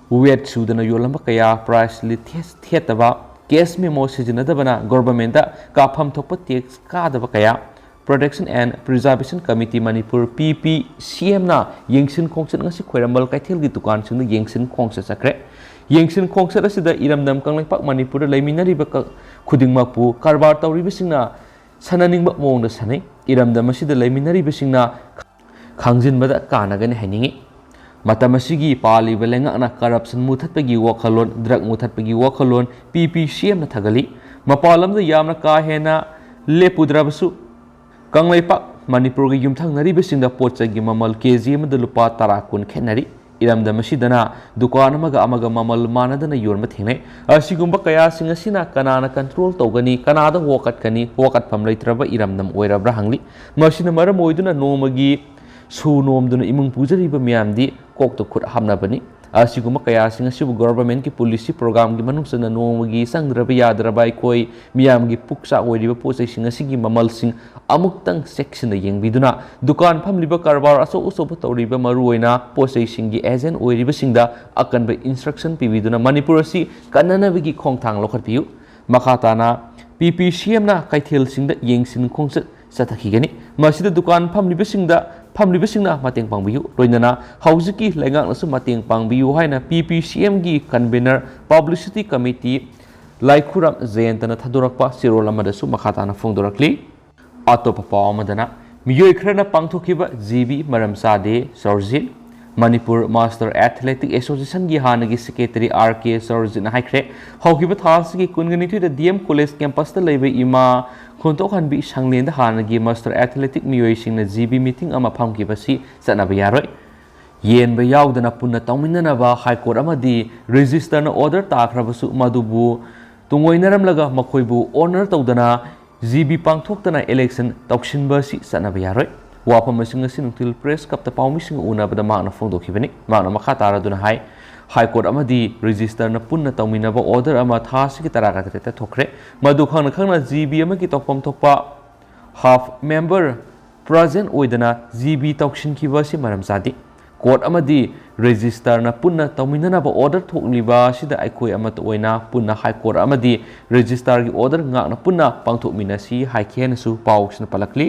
weight ꯁꯨꯗꯅ ꯌꯣꯜꯂꯝꯕ ꯀꯌꯥ, price list ꯊꯦꯠ-, ꯊꯦꯠꯇꯕ, cash memo ꯁꯤꯖꯤꯟꯅꯗꯕꯅ governmentꯇ ꯀꯥꯞꯐꯝ ꯊꯣꯛꯄ tax ꯀꯥꯗꯕ ꯀꯌꯥ, Protection and Preservation Committee Manipur, P P C Mꯅ ꯌꯦꯡꯁꯤꯟ ꯈꯣꯡꯆꯠ ꯉꯁꯤ ꯈ꯭ꯋꯥꯏꯔꯝꯕꯟ ꯀꯩꯊꯦꯜꯒꯤ ꯗꯨꯀꯥꯟꯁꯤꯡꯗ ꯌꯦꯡꯁꯤꯟ ꯈꯣꯡꯆꯠ ꯆꯠꯈ꯭ꯔꯦ꯫ ꯌꯦꯡꯁꯤꯟ ꯈꯣꯡꯆꯠ ꯑꯁꯤꯗ ꯏꯔꯝꯗꯝ ꯀꯪꯂꯩꯄꯥꯛ ꯃꯅꯤꯄꯨꯔꯗ ꯂꯩꯃꯤꯟꯅꯔꯤꯕ ꯀ-, ꯈꯨꯗꯤꯡꯃꯛꯄꯨ ꯀꯔꯕꯥꯔ ꯇꯧꯔꯤꯕꯁꯤꯡꯅ ꯁꯥꯟꯅꯅꯤꯡꯕ ꯃꯑꯣꯡꯗ ꯁꯥꯟꯅꯩ꯫ ꯏꯔꯝꯗꯝ ꯑꯁꯤꯗ ꯂꯩꯃꯤꯟꯅꯔꯤꯕꯁꯤꯡꯅ ꯈꯪꯖꯤꯟꯕꯗ ꯀꯥꯟꯅꯒꯅꯤ ꯍꯥꯏꯅꯤꯡꯏ꯫ ꯃꯇꯝ ꯑꯁꯤꯒꯤ ꯄꯥꯜꯂꯤꯕ ꯂꯩꯉꯥꯛꯅ corruption ꯃꯨꯊꯠꯄꯒꯤ ꯋꯥꯈꯜꯂꯣꯟ, drug ꯃꯨꯊꯠꯄꯒꯤ ꯋꯥꯈꯜꯂꯣꯟ P P C Mꯅ ꯊꯥꯒꯠꯂꯤ꯫ ꯃꯄꯥꯟ ꯂꯝꯗ ꯌꯥꯝꯅ ꯀꯥ ꯍꯦꯟꯅ ꯂꯦꯞꯄꯨꯗ꯭ꯔꯕꯁꯨ, ꯀꯪꯂꯩꯄꯥꯛ ꯃꯅꯤꯄꯨꯔꯒ ꯌꯨꯝꯊꯪꯅꯔꯤꯕꯁꯤꯡꯗ ꯄꯣꯠ ꯆꯩꯒꯤ ꯃꯃꯜ K G ꯑꯃꯗ ꯂꯨꯄꯥ ꯇꯔꯥ ꯀꯨꯟ ꯈꯦꯠꯅꯔꯤ꯫ ꯏꯔꯝꯗꯝ ꯑꯁꯤꯗꯅ ꯗꯨꯀꯥꯟ ꯑꯃꯒ ꯑꯃꯒ ꯃꯃꯜ ꯃꯥꯟꯅꯗꯅ ꯌꯣꯟꯕ ꯊꯦꯡꯅꯩ꯫ ꯑꯁꯤꯒꯨꯝꯕ ꯀꯌꯥꯁꯤꯡ ꯑꯁꯤꯅ ꯀꯅꯥꯅ control ꯇꯧꯒꯅꯤ, ꯀꯅꯥꯗ ꯋꯥꯀꯠꯀꯅꯤ, ꯋꯥꯀꯠꯐꯝ ꯂꯩꯇ꯭ꯔꯕ ꯏꯔꯝꯗꯝ ꯑꯣꯏꯔꯕ꯭ꯔꯥ ꯍꯪꯂꯤ꯫ ꯃꯁꯤꯅ ꯃꯔꯝ ꯑꯣꯏꯗꯨꯅ ꯅꯣꯡꯃꯒꯤ ꯁꯨ ꯅꯣꯝꯗꯨꯅ ꯏꯃꯨꯡ ꯄꯨꯖꯔꯤꯕ ꯃꯤꯌꯥꯝꯗꯤ ꯀꯣꯛꯇ ꯈꯨꯠ ꯍꯥꯞꯅꯕꯅꯤ꯫ ꯑꯁꯤꯒꯨꯝꯕ ꯀꯌꯥꯁꯤꯡ ꯑꯁꯤꯕꯨ ꯒꯣꯚꯔꯟꯃꯦꯟꯠꯀꯤ ꯄꯣꯂꯤꯁꯤ ꯄ꯭ꯔꯣꯒ꯭ꯔꯥꯝꯒꯤ ꯃꯅꯨꯡ ꯆꯟꯅ ꯅꯣꯡꯃꯒꯤ ꯆꯪꯗ꯭ꯔꯕ ꯌꯥꯗ꯭ꯔꯕ ꯑꯩꯈꯣꯏ ꯃꯤꯌꯥꯝꯒꯤ ꯄꯨꯛꯆꯥꯛ ꯑꯣꯏꯔꯤꯕ ꯄꯣꯠ ꯆꯩꯁꯤꯡ ꯑꯁꯤꯒꯤ ꯃꯃꯜꯁꯤꯡ ꯑꯃꯨꯛꯇꯪ ꯆꯦꯛꯁꯤꯟꯅ ꯌꯦꯡꯕꯤꯗꯨꯅ ꯗꯨꯀꯥꯟ ꯐꯝꯂꯤꯕ ꯀꯔꯕꯥꯔ ꯑꯆꯧ ꯑꯆꯧꯕ ꯇꯧꯔꯤꯕ ꯃꯔꯨꯑꯣꯏꯅ ꯄꯣꯠ ꯆꯩꯁꯤꯡꯒꯤ ꯑꯦꯖꯦꯟꯠ ꯑꯣꯏꯔꯤꯕꯁꯤꯡꯗ ꯑꯀꯟꯕ ꯏꯟꯁꯇ꯭ꯔꯛꯁꯟ ꯄꯤꯕꯤꯗꯨꯅ ꯃꯅꯤꯄꯨꯔ ꯑꯁꯤ ꯀꯟꯅꯅꯕꯒꯤ ꯈꯣꯡꯊꯥꯡ ꯂꯧꯈꯠꯄꯤꯌꯨ꯫ ꯃꯈꯥ ꯇꯥꯅ ꯄꯤ ꯄꯤ ꯁꯤ ꯑꯦꯝꯅ ꯀꯩꯊꯦꯜꯁꯤꯡꯗ ꯌꯦꯡꯁꯤꯟ ꯈꯣꯡꯆꯠ ꯆꯠꯊꯈꯤꯒꯅꯤ꯫ ꯃꯁꯤꯗ ꯗꯨꯀꯥꯟ ꯐꯝꯂꯤꯕꯁꯤꯡꯗ, ꯐꯝꯂꯤꯕꯁꯤꯡꯅ ꯃꯇꯦꯡ ꯄꯥꯡꯕꯤꯌꯨ꯫ ꯂꯣꯏꯅꯅ ꯍꯧꯖꯤꯛꯀꯤ ꯂꯩꯉꯥꯛꯅꯁꯨ ꯃꯇꯦꯡ ꯄꯥꯡꯕꯤꯌꯨ ꯍꯥꯏꯅ ꯄꯤ ꯄꯤ ꯁꯤ ꯑꯦꯝꯒꯤ ꯀꯟꯚꯦꯅꯔ ꯄꯕ꯭ꯂꯤꯁꯤꯇꯤ ꯀꯃꯤꯇꯤ ꯂꯥꯏꯈꯨꯔꯥꯝ ꯖꯌꯟꯇꯅ ꯊꯥꯗꯣꯔꯛꯄ ꯆꯦꯔꯣꯜ ꯑꯃꯗꯁꯨ ꯃꯈꯥ ꯇꯥꯅ ꯐꯣꯡꯗꯣꯔꯛꯂꯤ꯫ ꯑꯇꯣꯞꯄ ꯄꯥꯎ ꯑꯃꯗꯅ, ꯃꯤꯑꯣꯏ ꯈꯔꯅ ꯄꯥꯡꯊꯣꯛꯈꯤꯕ ꯖꯤ ꯕꯤ ꯃꯔꯝ ꯆꯥꯗꯦ ꯆꯥꯎꯔꯖꯤꯠ꯫ ꯃꯅꯤꯄꯨꯔ ꯃꯥꯁꯇꯔ ꯑꯦꯊꯂꯦꯇꯤꯛ ꯑꯦꯁꯣꯁꯤꯌꯦꯁꯟꯒꯤ ꯍꯥꯟꯅꯒꯤ ꯁꯦꯀ꯭ꯔꯦꯇꯔꯤ ꯑꯥꯔ ꯀꯦ ꯆꯥꯎꯔꯖꯤꯠꯅ ꯍꯥꯏꯈ꯭ꯔꯦ, ꯍꯧꯈꯤꯕ ꯊꯥ ꯑꯁꯤꯒꯤ ꯀꯨꯟꯒꯅꯤꯊꯣꯏꯗ ꯗꯤ ꯑꯦꯝ ꯀꯣꯂꯦꯖ ꯀꯦꯝꯄꯁꯇ ꯂꯩꯕ ꯏꯃꯥ ꯈꯣꯟꯊꯣꯛꯍꯟꯕꯤ ꯁꯪꯂꯦꯟꯗ ꯍꯥꯟꯅꯒꯤ ꯃꯥꯁꯇꯔ ꯑꯦꯊꯂꯦꯇꯤꯛ ꯃꯤꯑꯣꯏꯁꯤꯡꯅ ꯖꯤ ꯕꯤ ꯃꯤꯇꯤꯡ ꯑꯃ ꯐꯝꯈꯤꯕꯁꯤ ꯆꯠꯅꯕ ꯌꯥꯔꯣꯏ꯫ ꯌꯦꯟꯕ ꯌꯥꯎꯗꯅ ꯄꯨꯟꯅ ꯇꯧꯃꯤꯟꯅꯅꯕ ꯍꯥꯏ ꯀꯣꯔꯠ ꯑꯃꯗꯤ ꯔꯦꯖꯤꯁꯇꯔꯅ ꯑꯣꯔꯗꯔ ꯇꯥꯈ꯭ꯔꯕꯁꯨ ꯃꯗꯨꯕꯨ ꯇꯨꯡꯑꯣꯏꯅꯔꯝꯂꯒ ꯃꯈꯣꯏꯕꯨ ꯑꯣꯅꯔ ꯇꯧꯗꯅ ꯖꯤ ꯕꯤ ꯄꯥꯡꯊꯣꯛꯇꯅ ꯏꯂꯦꯛꯁꯟ ꯇꯧꯁꯤꯟꯕ ꯑꯁꯤ ꯆꯠꯅꯕ ꯌꯥꯔꯣꯏ꯫ ꯋꯥꯐꯝꯁꯤꯡ ꯑꯁꯤ ꯅꯨꯡꯊꯤꯜ ꯄ꯭ꯔꯦꯁ ꯀ꯭ꯂꯕꯇ ꯄꯥꯎꯃꯤꯁꯤꯡꯒ ꯎꯅꯕꯗ ꯃꯍꯥꯛꯅ ꯐꯣꯡꯗꯣꯛꯈꯤꯕꯅꯤ꯫ ꯃꯍꯥꯛꯅ ꯃꯈꯥ ꯇꯥꯔꯗꯨꯅ ꯍꯥꯏ, ꯍꯥꯏ ꯀꯣꯔꯠ ꯑꯃꯗꯤ ꯔꯦꯖꯤꯁꯇꯔꯅ ꯄꯨꯟꯅ ꯇꯧꯃꯤꯟꯅꯕ ꯑꯣꯔꯗꯔ ꯑꯃ ꯊꯥ ꯑꯁꯤꯒꯤ ꯇꯔꯥꯒ ꯇꯔꯦꯠꯇ ꯊꯣꯛꯈ꯭ꯔꯦ꯫ ꯃꯗꯨ ꯈꯪꯅ ꯈꯪꯅ ꯖꯤ ꯕꯤ ꯑꯃꯒꯤ ꯇꯧꯐꯝ ꯊꯣꯛꯄ ꯍꯥꯐ ꯃꯦꯝꯕꯔ ꯄ꯭ꯔꯖꯦꯟ ꯑꯣꯏꯗꯅ ꯖꯤ ꯕꯤ ꯇꯧꯁꯤꯟꯈꯤꯕ ꯑꯁꯤ ꯃꯔꯝ ꯆꯥꯗꯦ꯫ ꯀꯣꯔꯠ ꯑꯃꯗꯤ ꯔꯦꯖꯤꯁꯇꯔꯅ ꯄꯨꯟꯅ ꯇꯧꯃꯤꯟꯅꯅꯕ ꯑꯣꯔꯗꯔ ꯊꯣꯛꯂꯤꯕ ꯑꯁꯤꯗ ꯑꯩꯈꯣꯏ ꯑꯃꯠꯇ ꯑꯣꯏꯅ ꯄꯨꯟꯅ ꯍꯥꯏ ꯀꯣꯔꯠ ꯑꯃꯗꯤ ꯔꯦꯖꯤꯁꯇꯥꯔꯒꯤ ꯑꯣꯔꯗꯔ ꯉꯥꯛꯅ ꯄꯨꯟꯅ ꯄꯥꯡꯊꯣꯛꯃꯤꯟꯅꯁꯤ ꯍꯥꯏꯈꯤ ꯍꯥꯏꯅꯁꯨ ꯄꯥꯎꯁꯤꯅ ꯄꯜꯂꯛꯂꯤ꯫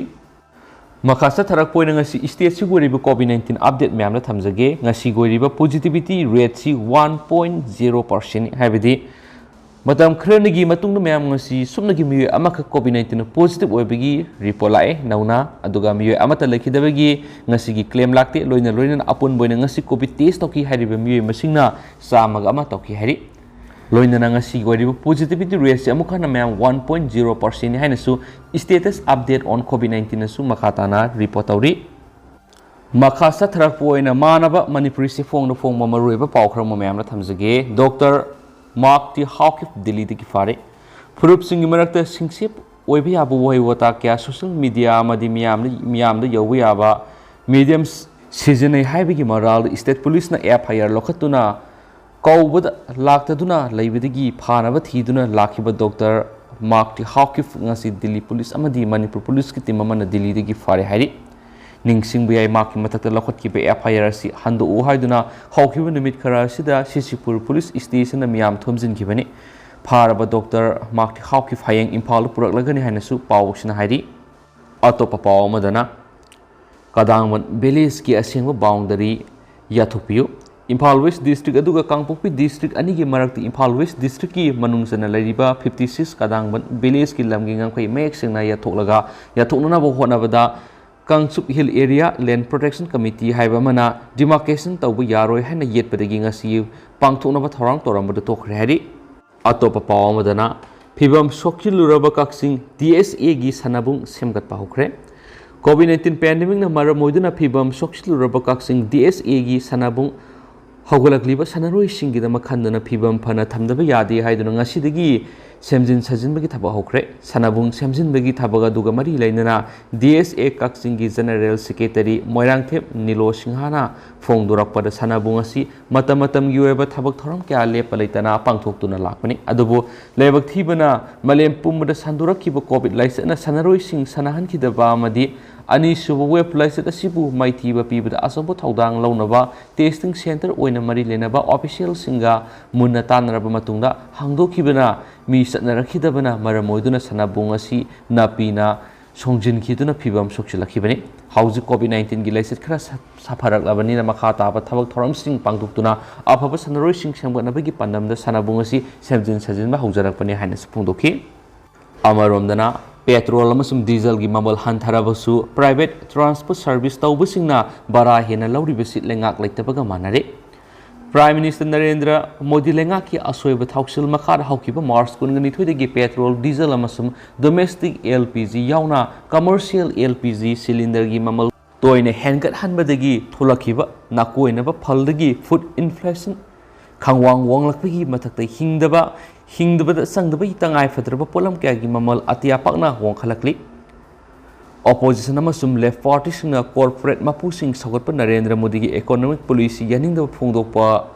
ꯃꯈꯥ ꯆꯠꯊꯔꯛꯄ ꯑꯣꯏꯅ ꯉꯁꯤ ꯁ꯭ꯇꯦꯠꯁꯤꯒꯤ ꯑꯣꯏꯔꯤꯕ ꯀꯣꯚꯤꯗ ꯅꯥꯏꯟꯇꯤꯟ ꯑꯞꯗꯦꯠ ꯃꯌꯥꯝꯗ ꯊꯝꯖꯒꯦ꯫ ꯉꯁꯤꯒꯤ ꯑꯣꯏꯔꯤꯕ ꯄꯣꯖꯤꯇꯤꯚꯤꯇꯤ ꯔꯦꯠꯁꯤ ꯋꯥꯟ ꯄꯣꯏꯟꯠ ꯖꯤꯔꯣ ꯄꯥꯔꯁꯦꯟꯠꯅꯤ, ꯍꯥꯏꯕꯗꯤ ꯃꯇꯝ ꯈꯔꯅꯤꯒꯤ ꯃꯇꯨꯡꯗ ꯃꯌꯥꯝ ꯉꯁꯤ ꯁꯨꯞꯅꯒꯤ ꯃꯤꯑꯣꯏ ꯑꯃꯈꯛ ꯀꯣꯚꯤꯗ ꯅꯥꯏꯟꯇꯤꯟ ꯄꯣꯖꯤꯇꯤꯚ ꯑꯣꯏꯕꯒꯤ ꯔꯤꯄꯣꯔꯠ ꯂꯥꯛꯑꯦ ꯅꯧꯅ, ꯑꯗꯨꯒ ꯃꯤꯑꯣꯏ ꯑꯃꯠꯇ ꯂꯩꯈꯤꯗꯕꯒꯤ ꯉꯁꯤꯒꯤ ꯀ꯭ꯂꯦꯝ ꯂꯥꯛꯇꯦ꯫ ꯂꯣꯏꯅ ꯂꯣꯏꯅꯅ ꯑꯄꯨꯟꯕ ꯑꯣꯏꯅ ꯉꯁꯤ ꯀꯣꯚꯤꯗ ꯇꯦꯁ ꯇꯧꯈꯤ ꯍꯥꯏꯔꯤꯕ ꯃꯤꯑꯣꯏ ꯃꯁꯤꯡꯅ ꯆꯥꯝꯃꯒ ꯑꯃ ꯇꯧꯈꯤ ꯍꯥꯏꯔꯤ꯫ ꯂꯣꯏꯅꯅ ꯉꯁꯤꯒꯤ ꯑꯣꯏꯔꯤꯕ ꯄꯣꯖꯤꯇꯤꯚꯤꯇꯤ ꯔꯦꯠꯁꯤ ꯑꯃꯨꯛ ꯍꯟꯅ ꯃꯌꯥꯝ ꯋꯥꯟ ꯄꯣꯏꯟꯠ ꯖꯤꯔꯣ ꯄꯥꯔꯁꯦꯟꯠꯅꯤ ꯍꯥꯏꯅꯁꯨ status update on COVID nineteen ꯅꯁꯨ ꯃꯈꯥ ꯇꯥꯅ ꯔꯤꯄꯣꯔꯠ ꯇꯧꯔꯤ꯫ ꯃꯈꯥ ꯆꯠꯊꯔꯛꯄ ꯑꯣꯏꯅ ꯃꯥꯟꯅꯕ ꯃꯅꯤꯄꯨꯔꯤ ꯆꯦꯐꯣꯡꯗ ꯐꯣꯡꯕ ꯃꯔꯨꯑꯣꯏꯕ ꯄꯥꯎ ꯈꯔ ꯑꯃ ꯃꯌꯥꯝꯗ ꯊꯝꯖꯒꯦ꯫ ꯗꯣꯛꯇꯔ ꯃꯥꯔꯛ ꯇꯤ ꯍꯥꯎꯀꯤꯞ ꯗꯤꯜꯂꯤꯗꯒꯤ ꯐꯥꯔꯦ꯫ ꯐꯨꯔꯨꯞꯁꯤꯡꯒꯤ ꯃꯔꯛꯇ ꯁꯤꯡꯁꯤꯞ ꯑꯣꯏꯕ ꯌꯥꯕ ꯋꯥꯍꯩ ꯋꯥꯇꯥ ꯀꯌꯥ ꯁꯣꯁꯤꯌꯦꯜ ꯃꯤꯗꯤꯌꯥ ꯑꯃꯗꯤ ꯃꯤꯌꯥꯝꯗ, ꯃꯤꯌꯥꯝꯗ ꯌꯧꯕ ꯌꯥꯕ ꯃꯤꯗꯤꯌꯝꯁ ꯁꯤꯖꯤꯟꯅꯩ ꯍꯥꯏꯕꯒꯤ ꯃꯔꯥꯜꯗ state policeꯅ F I R ꯂꯧꯈꯠꯇꯨꯅ ꯀꯧꯕꯗ ꯂꯥꯛꯇꯗꯨꯅ ꯂꯩꯕꯗꯒꯤ ꯐꯥꯅꯕ ꯊꯤꯗꯨꯅ ꯂꯥꯛꯈꯤꯕ ꯗꯣꯛꯇꯔ ꯃꯥꯔꯛ ꯇꯤ ꯍꯥꯎꯀꯤꯞ ꯉꯁꯤ ꯗꯤꯜꯂꯤ ꯄꯨꯂꯤꯁ ꯑꯃꯗꯤ ꯃꯅꯤꯄꯨꯔ ꯄꯨꯂꯤꯁꯀꯤ ꯇꯤꯝ ꯑꯃꯅ ꯗꯤꯜꯂꯤꯗꯒꯤ ꯐꯥꯔꯦ ꯍꯥꯏꯔꯤ꯫ ꯅꯤꯡꯁꯤꯡꯕ ꯌꯥꯏ, ꯃꯍꯥꯛꯀꯤ ꯃꯊꯛꯇ ꯂꯧꯈꯠꯈꯤꯕ F I R ꯑꯁꯤ ꯍꯟꯗꯣꯛꯎ ꯍꯥꯏꯗꯨꯅ ꯍꯧꯈꯤꯕ ꯅꯨꯃꯤꯠ ꯈꯔ ꯑꯁꯤꯗ ꯁꯤꯁꯤꯄꯨꯔ ꯄꯨꯂꯤꯁ ꯁ꯭ꯇꯦꯁꯟꯗ ꯃꯤꯌꯥꯝ ꯊꯣꯝꯖꯤꯟꯈꯤꯕꯅꯤ꯫ ꯐꯥꯔꯕ ꯗꯣꯛꯇꯔ ꯃꯥꯔꯛ ꯇꯤ ꯍꯥꯎꯀꯤꯞ ꯍꯌꯦꯡ ꯏꯝꯐꯥꯜꯗ ꯄꯨꯔꯛꯂꯒꯅꯤ ꯍꯥꯏꯅꯁꯨ ꯄꯥꯎꯁꯤꯅ ꯍꯥꯏꯔꯤ꯫ ꯑꯇꯣꯞꯄ ꯄꯥꯎ ꯑꯃꯗꯅ, ꯀꯗꯥꯡꯕꯟ ꯚꯤꯂꯦꯖꯀꯤ ꯑꯁꯦꯡꯕ ꯕꯥꯎꯟꯗꯔꯤ ꯌꯥꯊꯣꯛꯄꯤꯌꯨ꯫ ꯏꯝꯐꯥꯜ ꯋꯦꯁ ꯗꯤꯁꯇ꯭ꯔꯤꯛ ꯑꯗꯨꯒ ꯀꯥꯡꯄꯣꯛꯄꯤ ꯗꯤꯁꯇ꯭ꯔꯤꯛ ꯑꯅꯤꯒꯤ ꯃꯔꯛꯇ ꯏꯝꯐꯥꯜ ꯋꯦꯁ ꯗꯤꯁꯇ꯭ꯔꯤꯛꯀꯤ ꯃꯅꯨꯡ ꯆꯟꯅ ꯂꯩꯔꯤꯕ fifty six ꯀꯗꯥꯡꯕꯟ ꯚꯤꯂꯦꯖꯀꯤ ꯂꯝꯒꯤ ꯉꯝꯈꯩ ꯃꯌꯦꯛ ꯁꯦꯡꯅ ꯌꯥꯊꯣꯛꯂꯒ ꯌꯥꯊꯣꯛꯅꯅꯕ ꯍꯣꯠꯅꯕꯗ ꯀꯥꯡꯆꯨꯞ ꯍꯤꯜ ꯑꯦꯔꯤꯌꯥ ꯂꯦꯟ ꯄ꯭ꯔꯣꯇꯦꯛꯁꯟ ꯀꯃꯤꯇꯤ ꯍꯥꯏꯕ ꯑꯃꯅ ꯗꯤꯃꯥꯔꯀꯦꯁꯟ ꯇꯧꯕ ꯌꯥꯔꯣꯏ ꯍꯥꯏꯅ ꯌꯦꯠꯄꯗꯒꯤ ꯉꯁꯤ ꯄꯥꯡꯊꯣꯛꯅꯕ ꯊꯧꯔꯥꯡ ꯇꯧꯔꯝꯕꯗꯨ ꯇꯣꯛꯈ꯭ꯔꯦ ꯍꯥꯏꯔꯤ꯫ ꯑꯇꯣꯞꯄ ꯄꯥꯎ ꯑꯃꯗꯅ, ꯐꯤꯕꯝ ꯁꯣꯛꯆꯤꯜꯂꯨꯔꯕ ꯀꯛꯆꯤꯡ D S Aꯒꯤ ꯁꯥꯟꯅꯕꯨꯡ ꯁꯦꯝꯒꯠꯄ ꯍꯧꯈ꯭ꯔꯦ꯫ COVID nineteen pandemicꯅ ꯃꯔꯝ ꯑꯣꯏꯗꯨꯅ ꯐꯤꯕꯝ ꯁꯣꯛꯆꯤꯜꯂꯨꯔꯕ ꯀꯛꯆꯤꯡ D S Aꯒꯤ ꯁꯥꯟꯅꯕꯨꯡ ꯍꯧꯒꯠꯂꯛꯂꯤꯕ ꯁꯥꯟꯅꯔꯣꯏꯁꯤꯡꯒꯤꯗꯃꯛ ꯈꯟꯗꯨꯅ ꯐꯤꯕꯝ ꯐꯅ ꯊꯝꯗꯕ ꯌꯥꯗꯦ ꯍꯥꯏꯗꯨꯅ ꯉꯁꯤꯗꯒꯤ ꯁꯦꯝꯖꯤꯟ ꯁꯥꯖꯤꯟꯕꯒꯤ ꯊꯕꯛ ꯍꯧꯈ꯭ꯔꯦ꯫ ꯁꯥꯟꯅꯕꯨꯡ ꯁꯦꯝꯖꯤꯟꯕꯒꯤ ꯊꯕꯛ ꯑꯗꯨꯒ ꯃꯔꯤ ꯂꯩꯅꯅ D S A ꯀꯛꯆꯤꯡꯒꯤ ꯖꯦꯅꯔꯦꯜ ꯁꯦꯀ꯭ꯔꯦꯇꯔꯤ ꯃꯣꯏꯔꯥꯡꯊꯦꯝ ꯅꯤꯂꯣ ꯁꯤꯡꯍꯅ ꯐꯣꯡꯗꯣꯔꯛꯄꯗ ꯁꯥꯟꯅꯕꯨꯡ ꯑꯁꯤ ꯃꯇꯝ ꯃꯇꯝꯒꯤ ꯑꯣꯏꯕ ꯊꯕꯛ ꯊꯧꯔꯝ ꯀꯌꯥ ꯂꯦꯞꯄ ꯂꯩꯇꯅ ꯄꯥꯡꯊꯣꯛꯇꯨꯅ ꯂꯥꯛꯄꯅꯤ꯫ ꯑꯗꯨꯕꯨ ꯂꯥꯏꯕꯛ ꯊꯤꯕꯅ ꯃꯥꯂꯦꯝ ꯄꯨꯝꯕꯗ ꯁꯟꯗꯣꯔꯛꯈꯤꯕ COVID ꯂꯥꯏꯆꯠꯅ ꯁꯥꯟꯅꯔꯣꯏꯁꯤꯡ ꯁꯥꯟꯅꯍꯟꯈꯤꯗꯕ ꯑꯃꯗꯤ ꯑꯅꯤꯁꯨꯕ wave ꯂꯥꯏꯆꯠ ꯑꯁꯤꯕꯨ ꯃꯥꯏꯊꯤꯕ ꯄꯤꯕꯗ ꯑꯆꯧꯕ ꯊꯧꯗꯥꯡ ꯂꯧꯅꯕ testing centre ꯑꯣꯏꯅ ꯃꯔꯤ ꯂꯩꯅꯕ officialꯁꯤꯡꯒ ꯃꯨꯟꯅ ꯇꯥꯟꯅꯔꯕ ꯃꯇꯨꯡꯗ ꯍꯥꯡꯗꯣꯛꯈꯤꯕꯅ ꯃꯤ ꯆꯠꯅꯔꯛꯈꯤꯗꯕꯅ ꯃꯔꯝ ꯑꯣꯏꯗꯨꯅ ꯁꯥꯟꯅꯕꯨꯡ ꯑꯁꯤ ꯅꯥꯄꯤꯅ ꯁꯣꯡꯖꯤꯟꯈꯤꯗꯨꯅ ꯐꯤꯕꯝ ꯁꯣꯛꯆꯤꯜꯂꯛꯈꯤꯕꯅꯤ꯫ ꯍꯧꯖꯤꯛ COVID nineteenꯒꯤ ꯂꯥꯏꯆꯠ ꯈꯔ ꯁꯥ-, ꯁꯥꯐꯔꯛꯂꯕꯅꯤꯅ ꯃꯈꯥ ꯇꯥꯕ ꯊꯕꯛ ꯊꯧꯔꯝꯁꯤꯡ ꯄꯥꯡꯊꯣꯛꯇꯨꯅ ꯑꯐꯕ ꯁꯥꯟꯅꯔꯣꯏꯁꯤꯡ ꯁꯦꯝꯒꯠꯅꯕꯒꯤ ꯄꯥꯟꯗꯝꯗ ꯁꯥꯟꯅꯕꯨꯡ ꯑꯁꯤ ꯁꯦꯝꯖꯤꯟ ꯁꯥꯖꯤꯟꯕ ꯍꯧꯖꯔꯛꯄꯅꯤ ꯍꯥꯏꯅꯁꯨ ꯐꯣꯡꯗꯣꯛꯈꯤ꯫ ꯑꯃꯔꯣꯝꯗꯅ, petrol ꯑꯃꯁꯨꯡ dieselꯒꯤ ꯃꯃꯜ ꯍꯟꯊꯔꯕꯁꯨ private transport service ꯇꯧꯕꯁꯤꯡꯅ ꯚꯔꯥ ꯍꯦꯟꯅ ꯂꯧꯔꯤꯕꯁꯤ ꯂꯩꯉꯥꯛ ꯂꯩꯇꯕꯒ ꯃꯥꯟꯅꯔꯦ꯫ Prime Minister ꯅꯔꯦꯟꯗ꯭ꯔ ꯃꯣꯗꯤ ꯂꯩꯉꯥꯛꯀꯤ ꯑꯁꯣꯏꯕ ꯊꯧꯁꯤꯜ ꯃꯈꯥꯗ ꯍꯧꯈꯤꯕ March ꯀꯨꯟꯒ ꯅꯤꯊꯣꯏꯗꯒꯤ petrol, diesel ꯑꯃꯁꯨꯡ domestic L P G ꯌꯥꯎꯅ commercial L P G cylinderꯒꯤ ꯃꯃꯜ ꯇꯣꯏꯅ ꯍꯦꯟꯒꯠꯍꯟꯕꯗꯒꯤ ꯊꯣꯛꯂꯛꯈꯤꯕ ꯅꯥꯀꯣꯏꯅꯕ ꯐꯜꯗꯒꯤ food inflation, ꯈꯪꯋꯥꯡ ꯋꯥꯡꯂꯛꯄꯒꯤ ꯃꯊꯛꯇ ꯍꯤꯡꯗꯕ, ꯍꯤꯡꯗꯕꯗ ꯆꯪꯗꯕꯒꯤ ꯇꯉꯥꯏ ꯐꯗ꯭ꯔꯕ ꯄꯣꯠꯂꯝ ꯀꯌꯥꯒꯤ ꯃꯃꯜ ꯑꯇꯤꯌꯥ ꯄꯥꯛꯅ ꯋꯥꯡꯈꯠꯂꯛꯂꯤ꯫ Opposition ꯑꯃꯁꯨꯡ left partyꯁꯤꯡꯅ corporate ꯃꯄꯨꯁꯤꯡ ꯁꯧꯒꯠꯄ ꯅꯔꯦꯟꯗ꯭ꯔ ꯃꯣꯗꯤꯒꯤ economic policy ꯌꯥꯅꯤꯡꯗꯕ ꯐꯣꯡꯗꯣꯛꯄ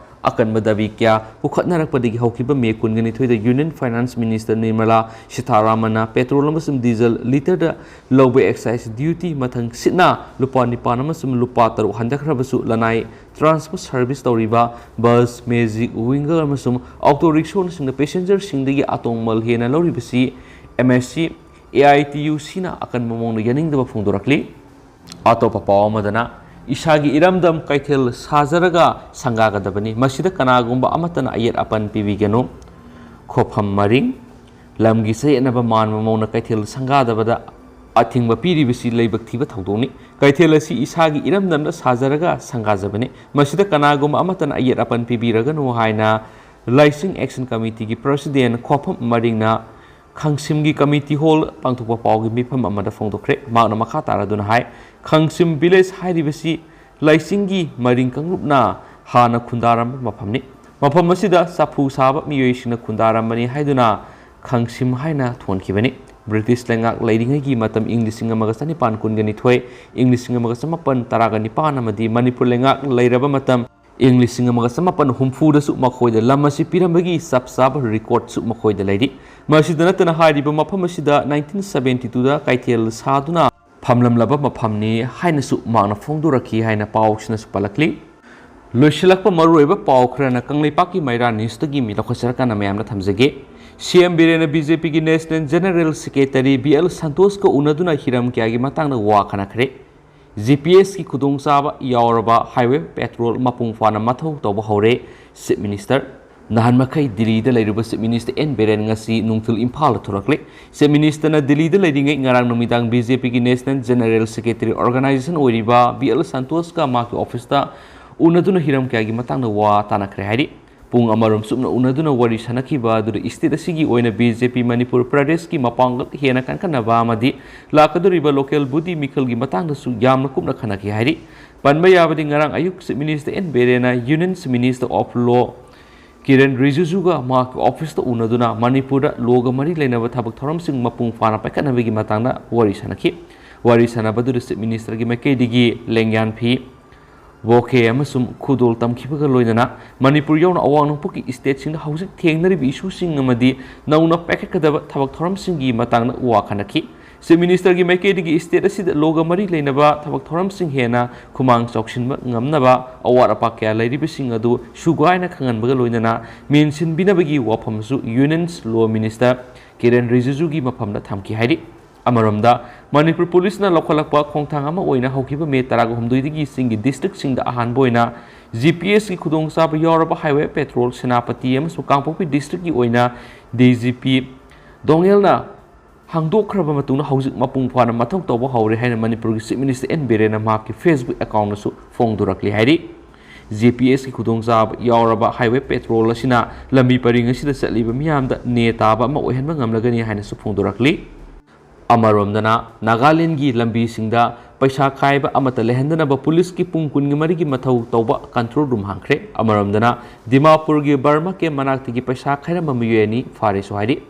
ꯑꯀꯟꯕ ꯗꯥꯕꯤ ꯀꯌꯥ ꯄꯨꯈꯠꯅꯔꯛꯄꯗꯒꯤ ꯍꯧꯈꯤꯕ ꯃꯦ ꯀꯨꯟꯒ ꯅꯤꯊꯣꯏꯗ Union Finance Minister Nirmala Sitharamanꯅ petrol ꯑꯃꯁꯨꯡ diesel litre ꯗ ꯂꯧꯕ excise duty ꯃꯊꯪ ꯁꯤꯠꯅ ꯂꯨꯄꯥ ꯅꯤꯄꯥꯟ ꯑꯃꯁꯨꯡ ꯂꯨꯄꯥ ꯇꯔꯨꯛ ꯍꯟꯊꯈ꯭ꯔꯕꯁꯨ, ꯂꯅꯥꯏ transport service ꯇꯧꯔꯤꯕ bus, magic, winger ꯑꯃꯁꯨꯡ auto rickshaw ꯅꯆꯤꯡꯕ passengerꯁꯤꯡꯗꯒꯤ ꯑꯇꯣꯡꯕ ꯃꯃꯜ ꯍꯦꯟꯅ ꯂꯧꯔꯤꯕꯁꯤ M S C, A I T U Cꯅ ꯑꯀꯟꯕ ꯃꯑꯣꯡꯗ ꯌꯥꯅꯤꯡꯗꯕ ꯐꯣꯡꯗꯣꯔꯛꯂꯤ꯫ ꯑꯇꯣꯞꯄ ꯄꯥꯎ ꯑꯃꯗꯅ, ꯏꯁꯥꯒꯤ ꯏꯔꯝꯗꯝ ꯀꯩꯊꯦꯜ ꯁꯥꯖꯔꯒ ꯁꯪꯒꯥꯒꯗꯕꯅꯤ, ꯃꯁꯤꯗ ꯀꯅꯥꯒꯨꯝꯕ ꯑꯃꯠꯇꯅ ꯑꯌꯦꯠ ꯑꯄꯟ ꯄꯤꯕꯤꯒꯅꯨ꯫ ꯈꯣꯐꯝ ꯃꯔꯤꯡ, ꯂꯝꯒꯤ ꯆꯌꯦꯠꯅꯕ ꯃꯥꯟꯕ ꯃꯑꯣꯡꯗ ꯀꯩꯊꯦꯜ ꯁꯪꯒꯥꯗꯕꯗ ꯑꯊꯤꯡꯕ ꯄꯤꯔꯤꯕꯁꯤ ꯂꯥꯏꯕꯛ ꯊꯤꯕ ꯊꯧꯗꯣꯛꯅꯤ꯫ ꯀꯩꯊꯦꯜ ꯑꯁꯤ ꯏꯁꯥꯒꯤ ꯏꯔꯝꯗꯝꯗ ꯁꯥꯖꯔꯒ ꯁꯪꯒꯥꯖꯕꯅꯤ, ꯃꯁꯤꯗ ꯀꯅꯥꯒꯨꯝꯕ ꯑꯃꯠꯇꯅ ꯑꯌꯦꯠ ꯑꯄꯟ ꯄꯤꯕꯤꯔꯒꯅꯨ ꯍꯥꯏꯅ ꯂꯥꯏꯁꯤꯡ Action Committeeꯒꯤ President ꯈꯣꯐꯝ ꯃꯔꯤꯡꯅ ꯈꯥꯡꯁꯤꯝꯒꯤ committee hall ꯄꯥꯡꯊꯣꯛꯄ ꯄꯥꯎꯒꯤ ꯃꯤꯐꯝ ꯑꯃꯗ ꯐꯣꯡꯗꯣꯛꯈ꯭ꯔꯦ꯫ ꯃꯍꯥꯛꯅ ꯃꯈꯥ ꯇꯥꯔꯗꯨꯅ ꯍꯥꯏ, ꯈꯥꯡꯁꯤꯝ village ꯍꯥꯏꯔꯤꯕꯁꯤ ꯂꯥꯏꯁꯤꯡꯒꯤ ꯃꯔꯤꯡ ꯀꯥꯡꯂꯨꯞꯅ ꯍꯥꯟꯅ ꯈꯨꯟꯗꯥꯔꯝꯕ ꯃꯐꯝꯅꯤ꯫ ꯃꯐꯝ ꯑꯁꯤꯗ ꯆꯐꯨ ꯁꯥꯕ ꯃꯤꯑꯣꯏꯁꯤꯡꯅ ꯈꯨꯟꯗꯥꯔꯝꯕꯅꯤ ꯍꯥꯏꯗꯨꯅ ꯈꯥꯡꯁꯤꯝ ꯍꯥꯏꯅ ꯊꯣꯟꯈꯤꯕꯅꯤ꯫ ꯕ꯭ꯔꯤꯇꯤꯁ ꯂꯩꯉꯥꯛ ꯂꯩꯔꯤꯉꯩꯒꯤ ꯃꯇꯝ, ꯏꯪ ꯂꯤꯁꯤꯡ ꯑꯃꯒ ꯆꯅꯤꯄꯥꯟ ꯀꯨꯟꯒ ꯅꯤꯊꯣꯏ, ꯏꯪ ꯂꯤꯁꯤꯡ ꯑꯃꯒ ꯆꯃꯥꯄꯟ ꯇꯔꯥꯒ ꯅꯤꯄꯥꯟ ꯑꯃꯗꯤ ꯃꯅꯤꯄꯨꯔ ꯂꯩꯉꯥꯛ ꯂꯩꯔꯕ ꯃꯇꯝ, ꯏꯪ ꯂꯤꯁꯤꯡ ꯑꯃꯒ ꯆꯃꯥꯄꯟ ꯍꯨꯝꯐꯨꯗꯁꯨ ꯃꯈꯣꯏꯗ ꯂꯝ ꯑꯁꯤ ꯄꯤꯔꯝꯕꯒꯤ ꯆꯞ ꯆꯥꯕ recordꯁꯨ ꯃꯈꯣꯏꯗ ꯂꯩꯔꯤ꯫ ꯃꯁꯤꯗ ꯅꯠꯇꯅ, ꯍꯥꯏꯔꯤꯕ ꯃꯐꯝ ꯑꯁꯤꯗ nineteen seventy twoꯗ ꯀꯩꯊꯦꯜ ꯁꯥꯗꯨꯅ ꯐꯝꯂꯝꯂꯕ ꯃꯐꯝꯅꯤ ꯍꯥꯏꯅꯁꯨ ꯃꯍꯥꯛꯅ ꯐꯣꯡꯗꯣꯔꯛꯈꯤ ꯍꯥꯏꯅ ꯄꯥꯎꯁꯤꯅꯁꯨ ꯄꯜꯂꯛꯂꯤ꯫ ꯂꯣꯏꯁꯤꯜꯂꯛꯄ ꯃꯔꯨꯑꯣꯏꯕ ꯄꯥꯎ ꯈꯔꯅ ꯀꯪꯂꯩꯄꯥꯛꯀꯤ ꯃꯩꯔꯥ Newsꯇꯒꯤ ꯃꯤ ꯂꯧꯈꯠꯆꯔꯀꯥꯟꯗ ꯃꯌꯥꯝꯗ ꯊꯝꯖꯒꯦ꯫ C M ꯕꯤꯔꯦꯟꯅ B J Pꯒꯤ National General Secretary B L ꯁꯟꯇꯣꯁꯀ ꯎꯅꯗꯨꯅ ꯍꯤꯔꯝ ꯀꯌꯥꯒꯤ ꯃꯇꯥꯡꯗ ꯋꯥ ꯈꯟꯅꯈ꯭ꯔꯦ꯫ G P Sꯀꯤ ꯈꯨꯗꯣꯡꯆꯥꯕ ꯌꯥꯎꯔꯕ highway patrol ꯃꯄꯨꯡ ꯐꯥꯅ ꯃꯊꯧ ꯇꯧꯕ ꯍꯧꯔꯦ, Chief Minister꯫ ꯅꯍꯥꯟ ꯃꯈꯩ ꯗꯤꯜꯂꯤꯗ ꯂꯩꯔꯨꯕ Chief Minister N ꯕꯤꯔꯦꯟ ꯉꯁꯤ ꯅꯨꯡꯊꯤꯜ ꯏꯝꯐꯥꯜꯗ ꯊꯣꯔꯛꯂꯦ꯫ Chief Ministerꯅ ꯗꯤꯜꯂꯤꯗ ꯂꯩꯔꯤꯉꯩ ꯉꯔꯥꯡ ꯅꯨꯃꯤꯗꯥꯡ B J Pꯒꯤ National General Secretary organization ꯑꯣꯏꯔꯤꯕ B L ꯁꯟꯇꯣꯁꯀ ꯃꯍꯥꯛꯀꯤ officeꯇ ꯎꯅꯗꯨꯅ ꯍꯤꯔꯝ ꯀꯌꯥꯒꯤ ꯃꯇꯥꯡꯗ ꯋꯥ ꯇꯥꯅꯈ꯭ꯔꯦ ꯍꯥꯏꯔꯤ꯫ ꯄꯨꯡ ꯑꯃꯔꯣꯝ ꯆꯨꯞꯅ ꯎꯅꯗꯨꯅ ꯋꯥꯔꯤ ꯁꯥꯟꯅꯈꯤꯕ ꯑꯗꯨꯗ state ꯑꯁꯤꯒꯤ ꯑꯣꯏꯅ B J P ꯃꯅꯤꯄꯨꯔ ꯄ꯭ꯔꯗꯦꯁꯀꯤ ꯃꯄꯥꯡꯒꯜ ꯍꯦꯟꯅ ꯀꯟꯈꯠꯅꯕ ꯑꯃꯗꯤ ꯂꯥꯛꯀꯗꯧꯔꯤꯕ local body ꯃꯤꯈꯜꯒꯤ ꯃꯇꯥꯡꯗꯁꯨ ꯌꯥꯝꯅ ꯀꯨꯞꯅ ꯈꯟꯅꯈꯤ ꯍꯥꯏꯔꯤ꯫ ꯄꯟꯕ ꯌꯥꯕꯗꯤ, ꯉꯔꯥꯡ ꯑꯌꯨꯛ Chief Minister N ꯕꯤꯔꯦꯟꯅ Union Minister of Law Kiran ꯔꯤꯖꯤꯖꯨꯒ ꯃꯍꯥꯛꯀꯤ officeꯇ ꯎꯅꯗꯨꯅ ꯃꯅꯤꯄꯨꯔꯗ lawꯒ ꯃꯔꯤ ꯂꯩꯅꯕ ꯊꯕꯛ ꯊꯧꯔꯝꯁꯤꯡ ꯃꯄꯨꯡ ꯐꯥꯅ ꯄꯥꯏꯈꯠꯅꯕꯒꯤ ꯃꯇꯥꯡꯗ ꯋꯥꯔꯤ ꯁꯥꯟꯅꯈꯤ꯫ ꯋꯥꯔꯤ ꯁꯥꯟꯅꯕꯗꯨꯗ Chief Minister ꯒꯤ ꯃꯥꯏꯀꯩꯗꯒꯤ ꯂꯦꯡꯌꯥꯟ ꯐꯤ, ꯕꯣꯀꯦ ꯑꯃꯁꯨꯡ ꯈꯨꯗꯣꯜ ꯇꯝꯈꯤꯕꯒ ꯂꯣꯏꯅꯅ ꯃꯅꯤꯄꯨꯔ ꯌꯥꯎꯅ ꯑꯋꯥꯡ ꯅꯣꯡꯄꯣꯛꯀꯤ state ꯁꯤꯡꯗ ꯍꯧꯖꯤꯛ ꯊꯦꯡꯅꯔꯤꯕ issue ꯁꯤꯡ ꯑꯃꯗꯤ ꯅꯧꯅ ꯄꯥꯏꯈꯠꯀꯗꯕ ꯊꯕꯛ ꯊꯧꯔꯝꯁꯤꯡꯒꯤ ꯃꯇꯥꯡꯗ ꯋꯥ ꯈꯟꯅꯈꯤ꯫ Chief Minister ꯒꯤ ꯃꯥꯏꯀꯩꯗꯒꯤ state ꯑꯁꯤꯗ ꯂꯣꯒ ꯃꯔꯤ ꯂꯩꯅꯕ ꯊꯕꯛ ꯊꯧꯔꯝꯁꯤꯡ ꯍꯦꯟꯅ ꯈꯨꯃꯥꯡ ꯆꯥꯎꯁꯤꯟꯕ ꯉꯝꯅꯕ ꯑꯋꯥꯠ ꯑꯄꯥ ꯀꯌꯥ ꯂꯩꯔꯤꯕꯁꯤꯡ ꯑꯗꯨ ꯁꯨꯒꯥꯏꯅ ꯈꯪꯍꯟꯕꯒ ꯂꯣꯏꯅꯅ ꯃꯦꯟꯁꯤꯟꯕꯤꯅꯕꯒꯤ ꯋꯥꯐꯝꯁꯨ Union Law Minister ꯀꯤꯔꯦꯟ ꯔꯤꯖꯤꯖꯨꯒꯤ ꯃꯐꯝꯗ ꯊꯝꯈꯤ ꯍꯥꯏꯔꯤ꯫ ꯑꯃꯔꯣꯝꯗ, ꯃꯅꯤꯄꯨꯔ ꯄꯨꯂꯤꯁꯅ ꯂꯧꯈꯠꯂꯛꯄ ꯈꯣꯡꯊꯥꯡ ꯑꯃ ꯑꯣꯏꯅ ꯍꯧꯈꯤꯕ ꯃꯦ ꯇꯔꯥꯒ ꯍꯨꯝꯗꯣꯏꯗꯒꯤ ꯆꯤꯡꯒꯤ district ꯁꯤꯡꯗ ꯑꯍꯥꯟꯕ ꯑꯣꯏꯅ G P S ꯀꯤ ꯈꯨꯗꯣꯡꯆꯥꯕ ꯌꯥꯎꯔꯕ highway patrol ꯁꯦꯅꯥꯄꯇꯤ ꯑꯃꯁꯨꯡ ꯀꯥꯡꯄꯣꯛꯄꯤ district ꯀꯤ ꯑꯣꯏꯅ D G P ꯗꯣꯉꯦꯜꯅ ꯍꯥꯡꯗꯣꯛꯈ꯭ꯔꯕ ꯃꯇꯨꯡꯗ ꯍꯧꯖꯤꯛ ꯃꯄꯨꯡ ꯐꯥꯅ ꯃꯊꯧ ꯇꯧꯕ ꯍꯧꯔꯦ ꯍꯥꯏꯅ ꯃꯅꯤꯄꯨꯔꯒꯤ Chief Minister N ꯕꯤꯔꯦꯟꯅ ꯃꯍꯥꯛꯀꯤ Facebook account ꯇꯁꯨ ꯐꯣꯡꯗꯣꯔꯛꯂꯤ ꯍꯥꯏꯔꯤ꯫ G P S ꯀꯤ ꯈꯨꯗꯣꯡꯆꯥꯕ ꯌꯥꯎꯔꯕ highway patrol ꯑꯁꯤꯅ ꯂꯝꯕꯤ ꯄꯔꯤꯡ ꯑꯁꯤꯗ ꯆꯠꯂꯤꯕ ꯃꯤꯌꯥꯝꯗ ꯅꯦ ꯇꯥꯕ ꯑꯃ ꯑꯣꯏꯍꯟꯕ ꯉꯝꯂꯒꯅꯤ ꯍꯥꯏꯅꯁꯨ ꯐꯣꯡꯗꯣꯔꯛꯂꯤ꯫ ꯑꯃꯔꯣꯝꯗꯅ, ꯅꯥꯒꯥꯂꯦꯟꯗꯒꯤ ꯂꯝꯕꯤꯁꯤꯡꯗ ꯄꯩꯁꯥ ꯈꯥꯏꯕ ꯑꯃꯠꯇ ꯂꯩꯍꯟꯗꯅꯕ ꯄꯨꯂꯤꯁꯀꯤ ꯄꯨꯡ ꯀꯨꯟꯒꯤ ꯃꯔꯤꯒꯤ ꯃꯊꯧ ꯇꯧꯕ control room ꯍꯥꯡꯈ꯭ꯔꯦ꯫ ꯑꯃꯔꯣꯝꯗꯅ, ꯗꯤꯃꯥꯄꯨꯔꯒꯤ ꯕꯔꯃꯥ camp ꯃꯅꯥꯛꯇꯒꯤ ꯄꯩꯁꯥ ꯈꯥꯏꯔꯝꯕ ꯃꯤꯑꯣꯏ ꯑꯅꯤ ꯐꯥꯔꯦꯁꯨ ꯍꯥꯏꯔꯤ꯫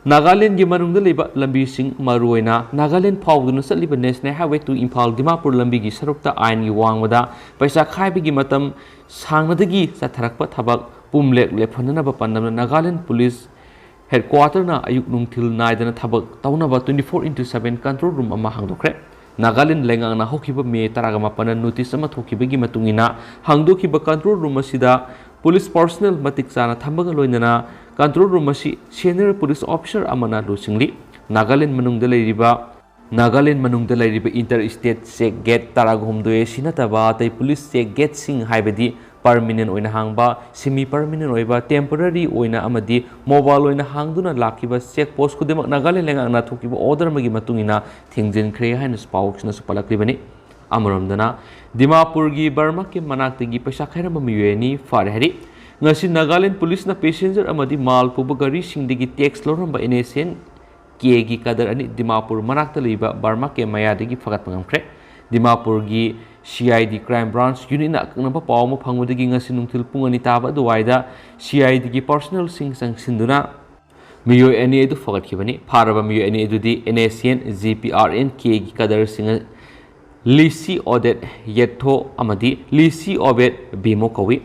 ꯅꯥꯒꯥꯂꯦꯟꯒꯤ ꯃꯅꯨꯡꯗ ꯂꯩꯕ ꯂꯝꯕꯤꯁꯤꯡ, ꯃꯔꯨꯑꯣꯏꯅ ꯅꯥꯒꯥꯂꯦꯟ ꯐꯥꯎꯗꯨꯅ ꯆꯠꯂꯤꯕ National Highway two Imphal Dimapur ꯂꯝꯕꯤꯒꯤ ꯁꯔꯨꯛꯇ ꯑꯥꯏꯟꯒꯤ ꯋꯥꯡꯃꯗ ꯄꯩꯁꯥ ꯈꯥꯏꯕꯒꯤ ꯃꯇꯝ ꯁꯥꯡꯅꯗꯒꯤ ꯆꯠꯊꯔꯛꯄ ꯊꯕꯛ ꯄꯨꯝꯂꯦꯛ ꯂꯦꯞꯍꯟꯅꯅꯕ ꯄꯥꯟꯗꯝꯅ ꯅꯥꯒꯥꯂꯦꯟ ꯄꯨꯂꯤꯁ headquarter ꯅ ꯑꯌꯨꯛ ꯅꯨꯡꯊꯤꯜ ꯅꯥꯏꯗꯅ ꯊꯕꯛ ꯇꯧꯅꯕ twenty four into seven control room ꯑꯃ ꯍꯥꯡꯗꯣꯛꯈ꯭ꯔꯦ꯫ ꯅꯥꯒꯥꯂꯦꯟ ꯂꯩꯉꯥꯛꯅ ꯍꯧꯈꯤꯕ ꯃꯦ ꯇꯔꯥꯒ ꯃꯥꯄꯟꯗ notice ꯑꯃ ꯊꯣꯛꯈꯤꯕꯒꯤ ꯃꯇꯨꯡ ꯏꯟꯅ ꯍꯥꯡꯗꯣꯛꯈꯤꯕ control room ꯑꯁꯤꯗ ꯄꯨꯂꯤꯁ personnel ꯃꯇꯤꯛ ꯆꯥꯅ ꯊꯝꯕꯒ ꯂꯣꯏꯅꯅ control room ꯑꯁꯤ senior police officer ꯑꯃꯅ ꯂꯨꯆꯤꯡꯂꯤ꯫ ꯅꯥꯒꯥꯂꯦꯟ ꯃꯅꯨꯡꯗ ꯂꯩꯔꯤꯕ, ꯅꯥꯒꯥꯂꯦꯟ ꯃꯅꯨꯡꯗ ꯂꯩꯔꯤꯕ inter state check gate ꯇꯔꯥꯒ ꯍꯨꯝꯗꯣꯏ ꯑꯁꯤ ꯅꯠꯇꯕ ꯑꯇꯩ ꯄꯨꯂꯤꯁ check gate ꯁꯤꯡ, ꯍꯥꯏꯕꯗꯤ permanent ꯑꯣꯏꯅ ꯍꯥꯡꯕ, semi permanent ꯑꯣꯏꯕ, temporary ꯑꯣꯏꯅ ꯑꯃꯗꯤ mobile ꯑꯣꯏꯅ ꯍꯥꯡꯗꯨꯅ ꯂꯥꯛꯈꯤꯕ check post ꯈꯨꯗꯤꯡꯃꯛ ꯅꯥꯒꯥꯂꯦꯟ ꯂꯩꯉꯥꯛꯅ ꯊꯣꯛꯈꯤꯕ order ꯑꯃꯒꯤ ꯃꯇꯨꯡ ꯏꯟꯅ ꯊꯤꯡꯖꯤꯟꯈ꯭ꯔꯦ ꯍꯥꯏꯅꯁꯨ ꯄꯥꯎꯁꯤꯅꯁꯨ ꯄꯜꯂꯛꯂꯤꯕꯅꯤ꯫ ꯑꯃꯔꯣꯝꯗꯅ, ꯗꯤꯃꯥꯄꯨꯔꯒꯤ ꯕꯔꯃꯥ camp ꯃꯅꯥꯛꯇꯒꯤ ꯄꯩꯁꯥ ꯈꯥꯏꯔꯝꯕ ꯃꯤꯑꯣꯏ ꯑꯅꯤ ꯐꯥꯔꯦ ꯍꯥꯏꯔꯤ꯫ ꯉꯁꯤ ꯅꯥꯒꯥꯂꯦꯟ ꯄꯨꯂꯤꯁꯅ passenger ꯑꯃꯗꯤ ꯃꯥꯜ ꯄꯨꯕ ꯒꯥꯔꯤꯁꯤꯡꯗꯒꯤ tax ꯂꯧꯔꯝꯕ N S N K ꯒꯤ cadre ꯑꯅꯤ ꯗꯤꯃꯥꯄꯨꯔ ꯃꯅꯥꯛꯇ ꯂꯩꯕ ꯕꯔꯃꯥ camp ꯃꯌꯥꯗꯒꯤ ꯐꯒꯠꯄ ꯉꯝꯈ꯭ꯔꯦ꯫ ꯗꯤꯃꯥꯄꯨꯔꯒꯤ C I D Crime Branch Unit ꯅ ꯑꯀꯛꯅꯕ ꯄꯥꯎ ꯑꯃ ꯐꯪꯕꯗꯒꯤ ꯉꯁꯤ ꯅꯨꯡꯊꯤꯜ ꯄꯨꯡ ꯑꯅꯤ ꯇꯥꯕ ꯑꯗꯨꯋꯥꯏꯗ C I D ꯒꯤ personnel ꯁꯤꯡ ꯆꯪꯁꯤꯟꯗꯨꯅ ꯃꯤꯑꯣꯏ ꯑꯅꯤ ꯑꯗꯨ ꯐꯒꯠꯈꯤꯕꯅꯤ꯫ ꯐꯥꯔꯕ ꯃꯤꯑꯣꯏ ꯑꯅꯤ ꯑꯗꯨꯗꯤ NSCN GPRN Kꯒꯤ cadreꯁꯤꯡ ꯂꯤꯁꯤ ꯑꯣꯗꯦꯠ ꯌꯦꯠꯊꯣ ꯑꯃꯗꯤ ꯂꯤꯁꯤ ꯑꯣꯕꯦꯠ ꯕꯤꯃꯣ ꯀꯧꯏ꯫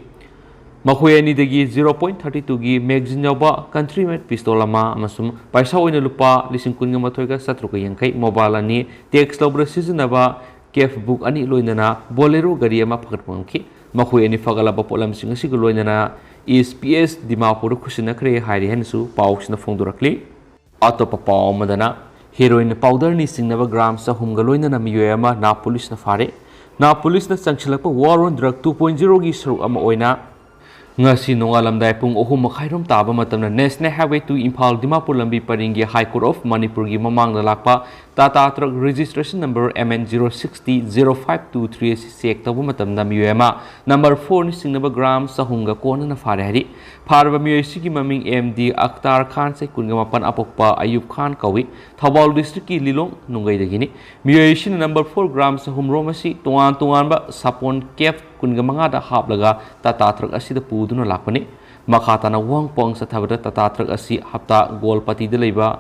ꯃꯈꯣꯏ ꯑꯅꯤꯗꯒꯤ zero point thirty twoꯒꯤ magazine ꯌꯥꯎꯕ country made pistol ꯑꯃ ꯑꯃꯁꯨꯡ ꯄꯩꯁꯥ ꯑꯣꯏꯅ ꯂꯨꯄꯥ ꯂꯤꯁꯤꯡ ꯀꯨꯟꯒ ꯃꯥꯊꯣꯏꯒ ꯆꯥꯇ꯭ꯔꯨꯛꯀ ꯌꯥꯡꯈꯩ, mobile ꯑꯅꯤ, tax ꯂꯧꯕꯗ ꯁꯤꯖꯤꯟꯅꯕ cash book ꯑꯅꯤ, ꯂꯣꯏꯅꯅ Bolero ꯒꯥꯔꯤ ꯑꯃ ꯐꯒꯠꯄ ꯉꯝꯈꯤ꯫ ꯃꯈꯣꯏ ꯑꯅꯤ ꯐꯒꯠꯂꯕ ꯄꯣꯠꯂꯝꯁꯤꯡ ꯑꯁꯤꯒ ꯂꯣꯏꯅꯅ East PS ꯗꯤꯃꯥꯄꯨꯔꯗ ꯈꯨꯠꯁꯤꯟꯅꯈ꯭ꯔꯦ ꯍꯥꯏꯔꯤ ꯍꯥꯏꯅꯁꯨ ꯄꯥꯎꯁꯤꯅ ꯐꯣꯡꯗꯣꯔꯛꯂꯤ꯫ ꯑꯇꯣꯞꯄ ꯄꯥꯎ ꯑꯃꯗꯅ, heroin powderꯅꯤ ꯆꯤꯡꯅꯕ gram ꯆꯍꯨꯝꯒ ꯂꯣꯏꯅꯅ ꯃꯤꯑꯣꯏ ꯑꯃ ꯅꯥꯞ ꯄꯨꯂꯤꯁꯅ ꯐꯥꯔꯦ꯫ ꯅꯥꯞ ꯄꯨꯂꯤꯁꯅ ꯆꯪꯁꯤꯜꯂꯛꯄ war on drug two point zeroꯒꯤ ꯁꯔꯨꯛ ꯑꯃ ꯑꯣꯏꯅ ꯉꯁꯤ ꯅꯣꯡꯉꯥꯜꯂꯝꯗꯥꯏ ꯄꯨꯡ ꯑꯍꯨꯝ ꯃꯈꯥꯏꯔꯣꯝ ꯇꯥꯕ ꯃꯇꯝꯗ National Highway two Imphal Dimapur ꯂꯝꯕꯤ ꯄꯔꯤꯡꯒꯤ High Court of ꯃꯅꯤꯄꯨꯔꯒꯤ ꯃꯃꯥꯡꯗ ꯂꯥꯛꯄ Tata truck registration number MN zero six T zero five two three ꯑꯁꯤ check ꯇꯧꯕ ꯃꯇꯝꯗ ꯃꯤꯑꯣꯏ ꯑꯃ number fourꯅꯤ ꯆꯤꯡꯅꯕ gram ꯆꯍꯨꯝꯒ ꯀꯣꯟꯅꯅ ꯐꯥꯔꯦ ꯍꯥꯏꯔꯤ꯫ ꯐꯥꯔꯕ ꯃꯤꯑꯣꯏ ꯑꯁꯤꯒꯤ ꯃꯃꯤꯡ MD ꯑꯈꯇꯥꯔ ꯈꯥꯟ, ꯆꯍꯤ ꯀꯨꯟꯒ ꯃꯥꯄꯟ, ꯑꯄꯣꯛꯄ ꯑꯌꯨꯕ ꯈꯥꯟ ꯀꯧꯏ꯫ ꯊꯧꯕꯥꯜ districtꯀꯤ ꯂꯤꯂꯣꯡ ꯅꯨꯡꯒꯩꯗꯒꯤꯅꯤ꯫ ꯃꯤꯑꯣꯏ ꯑꯁꯤꯅ number four gram ꯆꯍꯨꯝꯔꯣꯝ ꯑꯁꯤ ꯇꯣꯉꯥꯟ ꯇꯣꯉꯥꯟꯕ ꯁꯥꯄꯣꯟ case ꯀꯨꯟꯒ ꯃꯉꯥꯗ ꯍꯥꯞꯂꯒ Tata truck ꯑꯁꯤꯗ ꯄꯨꯗꯨꯅ ꯂꯥꯛꯄꯅꯤ꯫ ꯃꯈꯥ ꯇꯥꯅ ꯋꯥꯍꯪ ꯄꯥꯎꯍꯪ ꯆꯠꯊꯕꯗ Tata truck ꯑꯁꯤ ꯍꯞꯇꯥ ꯒꯣꯜꯄꯇꯤꯗ ꯂꯩꯕ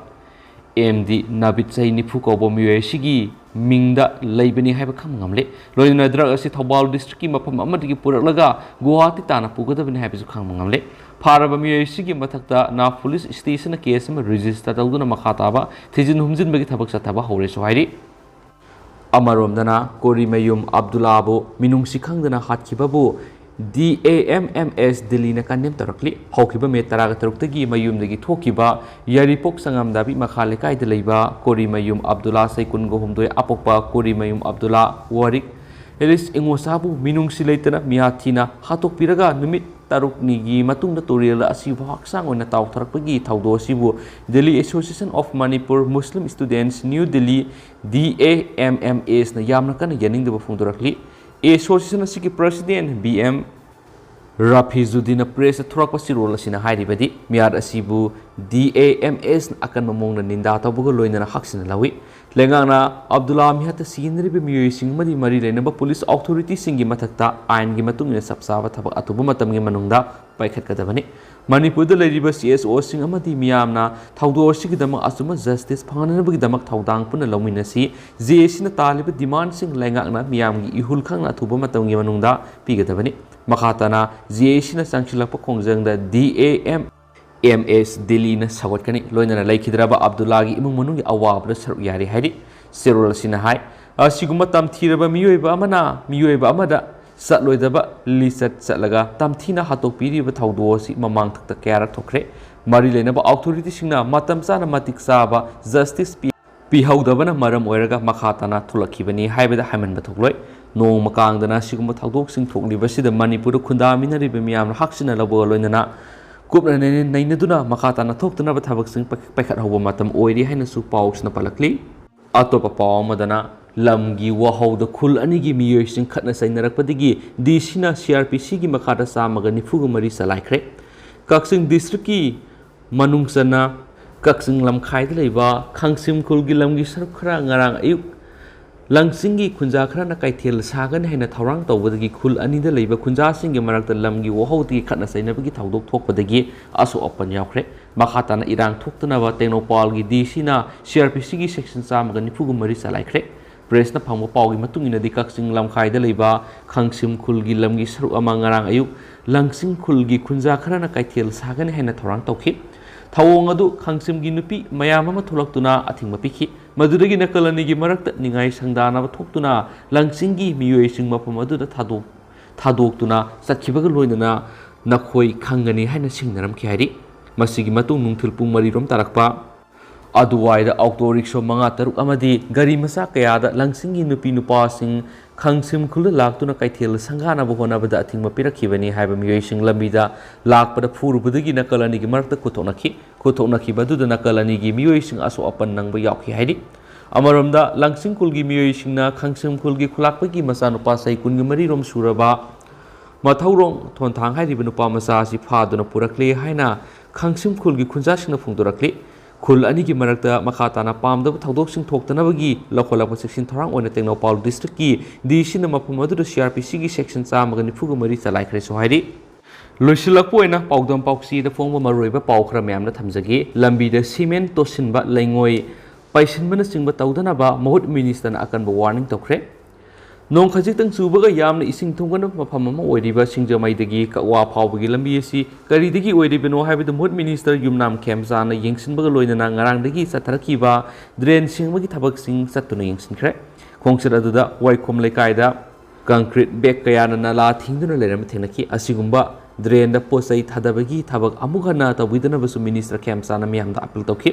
MD ꯅꯥꯕꯤꯗ, ꯆꯍꯤ ꯅꯤꯐꯨ ꯀꯧꯕ ꯃꯤꯑꯣꯏ ꯑꯁꯤꯒꯤ ꯃꯤꯡꯗ ꯂꯩꯕꯅꯤ ꯍꯥꯏꯕ ꯈꯪꯕ ꯉꯝꯂꯦ꯫ ꯂꯣꯏꯅꯅ drug ꯑꯁꯤ ꯊꯧꯕꯥꯜ districtꯀꯤ ꯃꯐꯝ ꯑꯃꯗꯒꯤ ꯄꯨꯔꯛꯂꯒ ꯒꯨꯋꯥꯍꯥꯇꯤ ꯇꯥꯟꯅ ꯄꯨꯒꯗꯕꯅꯤ ꯍꯥꯏꯕꯁꯨ ꯈꯪꯕ ꯉꯝꯂꯦ꯫ ꯐꯥꯔꯕ ꯃꯤꯑꯣꯏ ꯑꯁꯤꯒꯤ ꯃꯊꯛꯇ ꯅꯥꯞ police stationꯗ case ꯑꯃ register ꯇꯧꯗꯨꯅ ꯃꯈꯥ ꯇꯥꯕ ꯊꯤꯖꯤꯟ ꯍꯨꯝꯖꯤꯟꯕꯒꯤ ꯊꯕꯛ ꯆꯠꯊꯕ ꯍꯧꯔꯦꯁꯨ ꯍꯥꯏꯔꯤ꯫ ꯑꯃꯔꯣꯝꯗꯅ, ꯀꯣꯔꯤꯃꯌꯨꯝ ꯑꯕꯗꯨꯜꯂꯥꯕꯨ ꯃꯤꯅꯨꯡꯁꯤ ꯈꯪꯗꯅ ꯍꯥꯠꯈꯤꯕꯕꯨ DAMMS ꯗꯤꯜꯂꯤꯅ condemn ꯇꯧꯔꯛꯂꯤ꯫ ꯍꯧꯈꯤꯕ ꯃꯦ ꯇꯔꯥꯒ ꯇꯔꯨꯛꯇꯒꯤ ꯃꯌꯨꯝꯗꯒꯤ ꯊꯣꯛꯈꯤꯕ ꯌꯥꯏꯔꯤꯄꯣꯛ ꯁꯪꯉꯝꯗꯥꯕꯤ ꯃꯈꯥ ꯂꯩꯀꯥꯏꯗ ꯂꯩꯕ ꯀꯣꯔꯤꯃꯌꯨꯝ ꯑꯕꯗꯨꯜꯂꯥ, ꯆꯍꯤ ꯀꯨꯟꯒ ꯍꯨꯝꯗꯣꯏ, ꯑꯄꯣꯛꯄ ꯀꯣꯔꯤꯃꯌꯨꯝ ꯑꯕꯗꯨꯜꯂꯥ ꯋꯥꯔꯤꯛ ꯑꯦꯂꯤꯁ ꯏꯉꯣꯁꯥꯕꯨ ꯃꯤꯅꯨꯡꯁꯤ ꯂꯩꯇꯅ ꯃꯤꯌꯥꯊꯤꯅ ꯍꯥꯠꯇꯣꯛꯄꯤꯔꯒ ꯅꯨꯃꯤꯠ ꯇꯔꯨꯛꯅꯤꯒꯤ ꯃꯇꯨꯡꯗ ꯇꯨꯔꯦꯜꯗ ꯑꯁꯤꯕ ꯍꯛꯆꯥꯡ ꯑꯣꯏꯅ ꯇꯥꯎꯊꯔꯛꯄꯒꯤ ꯊꯧꯗꯣꯛ ꯑꯁꯤꯕꯨ Delhi Association of Manipur Muslim Students, New Delhi, DAMMS ꯅ ꯌꯥꯝꯅ ꯀꯟꯅ ꯌꯥꯅꯤꯡꯗꯕ ꯐꯣꯡꯗꯣꯔꯛꯂꯤ꯫ Association ꯑꯁꯤꯒꯤ president BM ꯔꯐꯤꯖꯨꯗꯤꯟꯅ press ꯇ ꯊꯣꯔꯛꯄ ꯆꯤꯔꯣꯜ ꯑꯁꯤꯅ ꯍꯥꯏꯔꯤꯕꯗꯤ, ꯃꯤꯌꯥꯠ ꯑꯁꯤꯕꯨ DAMS ꯅ ꯑꯀꯟꯕ ꯃꯑꯣꯡꯗ ꯅꯤꯟꯗꯥ ꯇꯧꯕꯒ ꯂꯣꯏꯅꯅ ꯍꯛꯁꯤꯟꯅ ꯂꯧꯏ꯫ ꯂꯩꯉꯥꯛꯅ ꯑꯕꯗꯨꯜꯂꯥ ꯃꯤꯌꯥꯠꯇ ꯁꯤꯖꯤꯟꯅꯔꯤꯕ ꯃꯤꯑꯣꯏꯁꯤꯡ ꯑꯃꯗꯤ ꯃꯔꯤ ꯂꯩꯅꯕ police authority ꯁꯤꯡꯒꯤ ꯃꯊꯛꯇ ꯑꯥꯏꯟꯒꯤ ꯃꯇꯨꯡ ꯏꯟꯅ ꯆꯞ ꯆꯥꯕ ꯊꯕꯛ ꯑꯊꯨꯕ ꯃꯇꯝꯒꯤ ꯃꯅꯨꯡꯗ ꯄꯥꯏꯈꯠꯀꯗꯕꯅꯤ꯫ ꯃꯅꯤꯄꯨꯔꯗ ꯂꯩꯔꯤꯕ ꯁꯤ ꯑꯦꯁ ꯑꯣꯁꯤꯡ ꯑꯃꯗꯤ ꯃꯤꯌꯥꯝꯅ ꯊꯧꯗꯣꯛ ꯑꯁꯤꯒꯤꯗꯃꯛ ꯑꯆꯨꯝꯕ ꯖꯁꯇꯤꯁ ꯐꯪꯍꯟꯅꯕꯒꯤꯗꯃꯛ ꯊꯧꯗꯥꯡ ꯄꯨꯟꯅ ꯂꯧꯃꯤꯟꯅꯁꯤ꯫ ꯖꯦ ꯑꯦ ꯁꯤꯅ ꯇꯥꯜꯂꯤꯕ ꯗꯤꯃꯥꯟꯁꯤꯡ ꯂꯩꯉꯥꯛꯅ ꯃꯤꯌꯥꯝꯒꯤ ꯏꯍꯨꯜ ꯈꯪꯅ ꯑꯊꯨꯕ ꯃꯇꯝꯒꯤ ꯃꯅꯨꯡꯗ ꯄꯤꯒꯗꯕꯅꯤ꯫ ꯃꯈꯥ ꯇꯥꯅ ꯖꯦ ꯑꯦ ꯁꯤꯅ ꯆꯪꯁꯤꯜꯂꯛꯄ ꯈꯣꯡꯖꯪꯗ ꯗꯤ ꯑꯦ ꯑꯦꯝ ꯑꯦꯝ ꯑꯦꯁ ꯗꯤꯜꯂꯤꯅ ꯁꯧꯒꯠꯀꯅꯤ꯫ ꯂꯣꯏꯅꯅ ꯂꯩꯈꯤꯗ꯭ꯔꯕ ꯑꯕꯗꯨꯜꯂꯥꯒꯤ ꯏꯃꯨꯡ ꯃꯅꯨꯡꯒꯤ ꯑꯋꯥꯕꯗ ꯁꯔꯨꯛ ꯌꯥꯔꯤ ꯍꯥꯏꯔꯤ꯫ ꯆꯦꯔꯣꯜ ꯑꯁꯤꯅ ꯍꯥꯏ, ꯑꯁꯤꯒꯨꯝꯕ ꯇꯝꯊꯤꯔꯕ ꯃꯤꯑꯣꯏꯕ ꯑꯃꯅ ꯃꯤꯑꯣꯏꯕ ꯑꯃꯗ ꯆꯠꯂꯣꯏꯗꯕ ꯂꯤꯆꯠ ꯆꯠꯂꯒ ꯇꯝꯊꯤꯅ ꯍꯥꯠꯇꯣꯛꯄꯤꯔꯤꯕ ꯊꯧꯗꯣꯛ ꯑꯁꯤ ꯃꯃꯥꯡꯊꯛꯇ ꯀꯌꯥꯔꯛ ꯊꯣꯛꯈ꯭ꯔꯦ꯫ ꯃꯔꯤ ꯂꯩꯅꯕ ꯑꯣꯊꯣꯔꯤꯇꯤꯁꯤꯡꯅ ꯃꯇꯝ ꯆꯥꯅ ꯃꯇꯤꯛ ꯆꯥꯕ ꯖꯁꯇꯤꯁ ꯄꯤ-, ꯄꯤꯍꯧꯗꯕꯅ ꯃꯔꯝ ꯑꯣꯏꯔꯒ ꯃꯈꯥ ꯇꯥꯅ ꯊꯣꯛꯂꯛꯈꯤꯕꯅꯤ ꯍꯥꯏꯕꯗ ꯍꯥꯏꯃꯟꯕ ꯊꯣꯛꯂꯣꯏ꯫ ꯅꯣꯡꯃ ꯀꯥꯡꯗꯅ ꯑꯁꯤꯒꯨꯝꯕ ꯊꯧꯗꯣꯛꯁꯤꯡ ꯊꯣꯛꯂꯤꯕꯁꯤꯗ ꯃꯅꯤꯄꯨꯔꯗ ꯈꯨꯟꯗꯥꯃꯤꯟꯅꯔꯤꯕ ꯃꯤꯌꯥꯝꯅ ꯍꯛꯆꯤꯟꯅ ꯂꯧꯕꯒ ꯂꯣꯏꯅꯅ ꯀꯨꯞꯅ ꯅꯩꯅ-, ꯅꯩꯅꯗꯨꯅ ꯃꯈꯥ ꯇꯥꯅ ꯊꯣꯛꯇꯅꯕ ꯊꯕꯛꯁꯤꯡ ꯄꯥꯏꯈꯠꯍꯧꯕ ꯃꯇꯝ ꯑꯣꯏꯔꯤ ꯍꯥꯏꯅꯁꯨ ꯄꯥꯎꯁꯤꯅ ꯄꯜꯂꯛꯂꯤ꯫ ꯑꯇꯣꯞꯄ ꯄꯥꯎ ꯑꯃꯗꯅ, ꯂꯝꯒꯤ ꯋꯥꯍꯧꯗ ꯈꯨꯜ ꯑꯅꯤꯒꯤ ꯃꯤꯑꯣꯏꯁꯤꯡ ꯈꯠꯅ ꯆꯩꯅꯔꯛꯄꯗꯒꯤ ꯗꯤ ꯁꯤꯅ ꯁꯤ ꯑꯥꯔ ꯄꯤ ꯁꯤꯒꯤ ꯃꯈꯥꯗ ꯆꯥꯝꯃꯒ ꯅꯤꯐꯨꯒ ꯃꯔꯤ ꯆꯂꯥꯏꯈ꯭ꯔꯦ꯫ ꯀꯛꯆꯤꯡ ꯗꯤꯁꯇ꯭ꯔꯤꯛꯀꯤ ꯃꯅꯨꯡ ꯆꯟꯅ ꯀꯛꯆꯤꯡ ꯂꯝꯈꯥꯏꯗ ꯂꯩꯕ ꯈꯥꯡꯁꯤꯝ ꯈꯨꯜꯒꯤ ꯂꯝꯒꯤ ꯁꯔꯨꯛ ꯈꯔ ꯉꯔꯥꯡ ꯑꯌꯨꯛ ꯂꯪꯆꯤꯡꯒꯤ ꯈꯨꯟꯖꯥ ꯈꯔꯅ ꯀꯩꯊꯦꯜ ꯁꯥꯒꯅꯤ ꯍꯥꯏꯅ ꯊꯧꯔꯥꯡ ꯇꯧꯕꯗꯒꯤ ꯈꯨꯜ ꯑꯅꯤꯗ ꯂꯩꯕ ꯈꯨꯟꯖꯥꯁꯤꯡꯒꯤ ꯃꯔꯛꯇ ꯂꯝꯒꯤ ꯋꯥꯍꯧꯗꯒꯤ ꯈꯠꯅ ꯆꯩꯅꯕꯒꯤ ꯊꯧꯗꯣꯛ ꯊꯣꯛꯄꯗꯒꯤ ꯑꯁꯣꯛ ꯑꯄꯟ ꯌꯥꯎꯈ꯭ꯔꯦ꯫ ꯃꯈꯥ ꯇꯥꯅ ꯏꯔꯥꯡ ꯊꯣꯛꯇꯅꯕ ꯇꯦꯡꯅꯧꯄꯜꯒꯤ ꯗꯤ ꯁꯤꯅ ꯁꯤ ꯑꯥꯔ ꯄꯤ ꯁꯤꯒꯤ ꯁꯦꯛꯁꯟ ꯆꯥꯝꯃꯒ ꯅꯤꯐꯨꯒ ꯃꯔꯤ ꯆꯂꯥꯏꯈ꯭ꯔꯦ꯫ ꯄ꯭ꯔꯦꯁꯅ ꯐꯪꯕ ꯄꯥꯎꯒꯤ ꯃꯇꯨꯡ ꯏꯟꯅꯗꯤ, ꯀꯛꯆꯤꯡ ꯂꯝꯈꯥꯏꯗ ꯂꯩꯕ ꯈꯥꯡꯁꯤꯝ ꯈꯨꯜꯒꯤ ꯂꯝꯒꯤ ꯁꯔꯨꯛ ꯑꯃ ꯉꯔꯥꯡ ꯑꯌꯨꯛ ꯂꯪꯆꯤꯡ ꯈꯨꯜꯒꯤ ꯈꯨꯟꯖꯥ ꯈꯔꯅ ꯀꯩꯊꯦꯜ ꯁꯥꯒꯅꯤ ꯍꯥꯏꯅ ꯊꯧꯔꯥꯡ ꯇꯧꯈꯤ꯫ ꯊꯧꯑꯣꯡ ꯑꯗꯨ ꯈꯥꯡꯁꯤꯝꯒꯤ ꯅꯨꯄꯤ ꯃꯌꯥꯝ ꯑꯃ ꯊꯣꯛꯂꯛꯇꯨꯅ ꯑꯊꯤꯡꯕ ꯄꯤꯈꯤ꯫ ꯃꯗꯨꯗꯒꯤ ꯅꯥꯀꯜ ꯑꯅꯤꯒꯤ ꯃꯔꯛꯇ ꯅꯤꯡꯉꯥꯏ ꯁꯪꯗꯥꯅꯕ ꯊꯣꯛꯇꯨꯅ ꯂꯪꯆꯤꯡꯒꯤ ꯃꯤꯑꯣꯏꯁꯤꯡ ꯃꯐꯝ ꯑꯗꯨꯗ ꯊꯥꯗꯣꯛ-, ꯊꯥꯗꯣꯛꯇꯨꯅ ꯆꯠꯈꯤꯕꯒ ꯂꯣꯏꯅꯅ ꯅꯈꯣꯏ ꯈꯪꯒꯅꯤ ꯍꯥꯏꯅ ꯁꯤꯡꯅꯔꯝꯈꯤ ꯍꯥꯏꯔꯤ꯫ ꯃꯁꯤꯒꯤ ꯃꯇꯨꯡ ꯅꯨꯡꯊꯤꯜ ꯄꯨꯡ ꯃꯔꯤ ꯔꯣꯝ ꯇꯥꯔꯛꯄ ꯑꯗꯨꯋꯥꯏꯗ ꯑꯣꯛꯇꯣ ꯔꯤꯛꯁꯣ ꯃꯉꯥ ꯇꯔꯨꯛ ꯑꯃꯗꯤ ꯒꯥꯔꯤ ꯃꯆꯥ ꯀꯌꯥꯗ ꯂꯪꯆꯤꯡꯒꯤ ꯅꯨꯄꯤ ꯅꯨꯄꯥꯁꯤꯡ ꯈꯥꯡꯁꯤꯝ ꯈꯨꯜꯗ ꯂꯥꯛꯇꯨꯅ ꯀꯩꯊꯦꯜ ꯁꯪꯒꯥꯅꯕ ꯍꯣꯠꯅꯕꯗ ꯑꯊꯤꯡꯕ ꯄꯤꯔꯛꯈꯤꯕꯅꯤ ꯍꯥꯏꯕ ꯃꯤꯑꯣꯏꯁꯤꯡ ꯂꯝꯕꯤꯗ ꯂꯥꯛꯄꯗ ꯐꯨꯔꯨꯕꯗꯒꯤ ꯅꯥꯀꯜ ꯑꯅꯤꯒꯤ ꯃꯔꯛꯇ ꯈꯨꯠꯊꯣꯛꯅꯈꯤ꯫ ꯈꯨꯠꯊꯣꯛꯅꯈꯤꯕ ꯑꯗꯨꯗ ꯅꯥꯀꯜ ꯑꯅꯤꯒꯤ ꯃꯤꯑꯣꯏꯁꯤꯡ ꯑꯁꯣꯛ ꯑꯄꯟ ꯅꯪꯕ ꯌꯥꯎꯈꯤ ꯍꯥꯏꯔꯤ꯫ ꯑꯃꯔꯣꯝꯗ, ꯂꯪꯆꯤꯡ ꯈꯨꯜꯒꯤ ꯃꯤꯑꯣꯏꯁꯤꯡꯅ ꯈꯥꯡꯁꯤꯝ ꯈꯨꯜꯒꯤ ꯈꯨꯂꯥꯛꯄꯒꯤ ꯃꯆꯥꯅꯨꯄꯥ ꯆꯍꯤ ꯀꯨꯟꯒ ꯃꯔꯤ ꯔꯣꯝ ꯁꯨꯔꯕ ꯃꯊꯧꯔꯣꯡ ꯊꯣꯟꯊꯥꯡ ꯍꯥꯏꯔꯤꯕ ꯅꯨꯄꯥ ꯃꯆꯥ ꯑꯁꯤ ꯐꯥꯗꯨꯅ ꯄꯨꯔꯛꯂꯦ ꯍꯥꯏꯅ ꯈꯥꯡꯁꯤꯝ ꯈꯨꯜꯒꯤ ꯈꯨꯟꯖꯥꯁꯤꯡꯅ ꯐꯣꯡꯗꯣꯔꯛꯂꯤ꯫ ꯈꯨꯜ ꯑꯅꯤꯒꯤ ꯃꯔꯛꯇ ꯃꯈꯥ ꯇꯥꯅ ꯄꯥꯝꯗꯕ ꯊꯧꯗꯣꯛꯁꯤꯡ ꯊꯣꯛꯇꯅꯕꯒꯤ ꯂꯧꯈꯠꯂꯛꯄ ꯆꯦꯛꯁꯤꯟ ꯊꯧꯔꯥꯡ ꯑꯣꯏꯅ ꯇꯦꯡꯅꯧꯄꯜ ꯗꯤꯁꯇ꯭ꯔꯤꯛꯀꯤ ꯗꯤ ꯁꯤꯅ ꯃꯐꯝ ꯑꯗꯨꯗ ꯁꯤ ꯑꯥꯔ ꯄꯤ ꯁꯤꯒꯤ ꯁꯦꯛꯁꯟ ꯆꯥꯝꯃꯒ ꯅꯤꯐꯨꯒ ꯃꯔꯤ ꯆꯂꯥꯏꯈ꯭ꯔꯦꯁꯨ ꯍꯥꯏꯔꯤ꯫ ꯂꯣꯏꯁꯤꯜꯂꯛꯄ ꯑꯣꯏꯅ ꯄꯥꯎꯗꯝ ꯄꯥꯎꯆꯦꯗ ꯐꯣꯡꯕ ꯃꯔꯨꯑꯣꯏꯕ ꯄꯥꯎ ꯈꯔ ꯃꯌꯥꯝꯅ ꯊꯝꯖꯒꯦ꯫ ꯂꯝꯕꯤꯗ ꯁꯤꯃꯦꯟ ꯇꯣꯠꯁꯤꯟꯕ, ꯂꯩꯉꯣꯏ ꯄꯩꯁꯤꯟꯕꯅꯆꯤꯡꯕ ꯇꯧꯗꯅꯕ ꯃꯍꯨꯠ ꯃꯤꯅꯤꯁꯇꯔꯅ ꯑꯀꯟꯕ ꯋꯥꯔꯅꯤꯡ ꯇꯧꯈ꯭ꯔꯦ꯫ ꯅꯣꯡ ꯈꯖꯤꯛꯇꯪ ꯆꯨꯕꯒ ꯌꯥꯝꯅ ꯏꯁꯤꯡ ꯊꯨꯝꯒꯟꯕ ꯃꯐꯝ ꯑꯃ ꯑꯣꯏꯔꯤꯕ ꯁꯤꯡꯖꯃꯩꯗꯒꯤ ꯀꯛꯋꯥ ꯐꯥꯎꯕꯒꯤ ꯂꯝꯕꯤ ꯑꯁꯤ ꯀꯔꯤꯗꯒꯤ ꯑꯣꯏꯔꯤꯕꯅꯣ ꯍꯥꯏꯕꯗꯨ ꯃꯍꯨꯠ ꯃꯤꯅꯤꯁꯇꯔ ꯌꯨꯝꯅꯥꯝ ꯈꯦꯝꯆꯥꯅ ꯌꯦꯡꯁꯤꯟꯕꯒ ꯂꯣꯏꯅꯅ ꯉꯔꯥꯡꯗꯒꯤ ꯆꯠꯊꯔꯛꯈꯤꯕ ꯗ꯭ꯔꯦꯟ ꯁꯦꯡꯕꯒꯤ ꯊꯕꯛꯁꯤꯡ ꯆꯠꯇꯨꯅ ꯌꯦꯡꯁꯤꯟꯈ꯭ꯔꯦ꯫ ꯈꯣꯡꯆꯠ ꯑꯗꯨꯗ ꯋꯥꯏꯈꯣꯝ ꯂꯩꯀꯥꯏꯗ ꯀꯪꯀ꯭ꯔꯤꯠ ꯕꯦꯒ ꯀꯌꯥꯅ ꯅꯂꯥ ꯊꯤꯡꯗꯨꯅ ꯂꯩꯔꯝꯕ ꯊꯦꯡꯅꯈꯤ꯫ ꯑꯁꯤꯒꯨꯝꯕ ꯗ꯭ꯔꯦꯟꯗ ꯄꯣꯠ ꯆꯩ ꯊꯥꯗꯕꯒꯤ ꯊꯕꯛ ꯑꯃꯨꯛ ꯍꯟꯅ ꯇꯧꯕꯤꯗꯅꯕꯁꯨ ꯃꯤꯅꯤꯁꯇꯔ ꯈꯦꯝꯆꯥꯅ ꯃꯤꯌꯥꯝꯗ ꯑꯄꯤꯜ ꯇꯧꯈꯤ꯫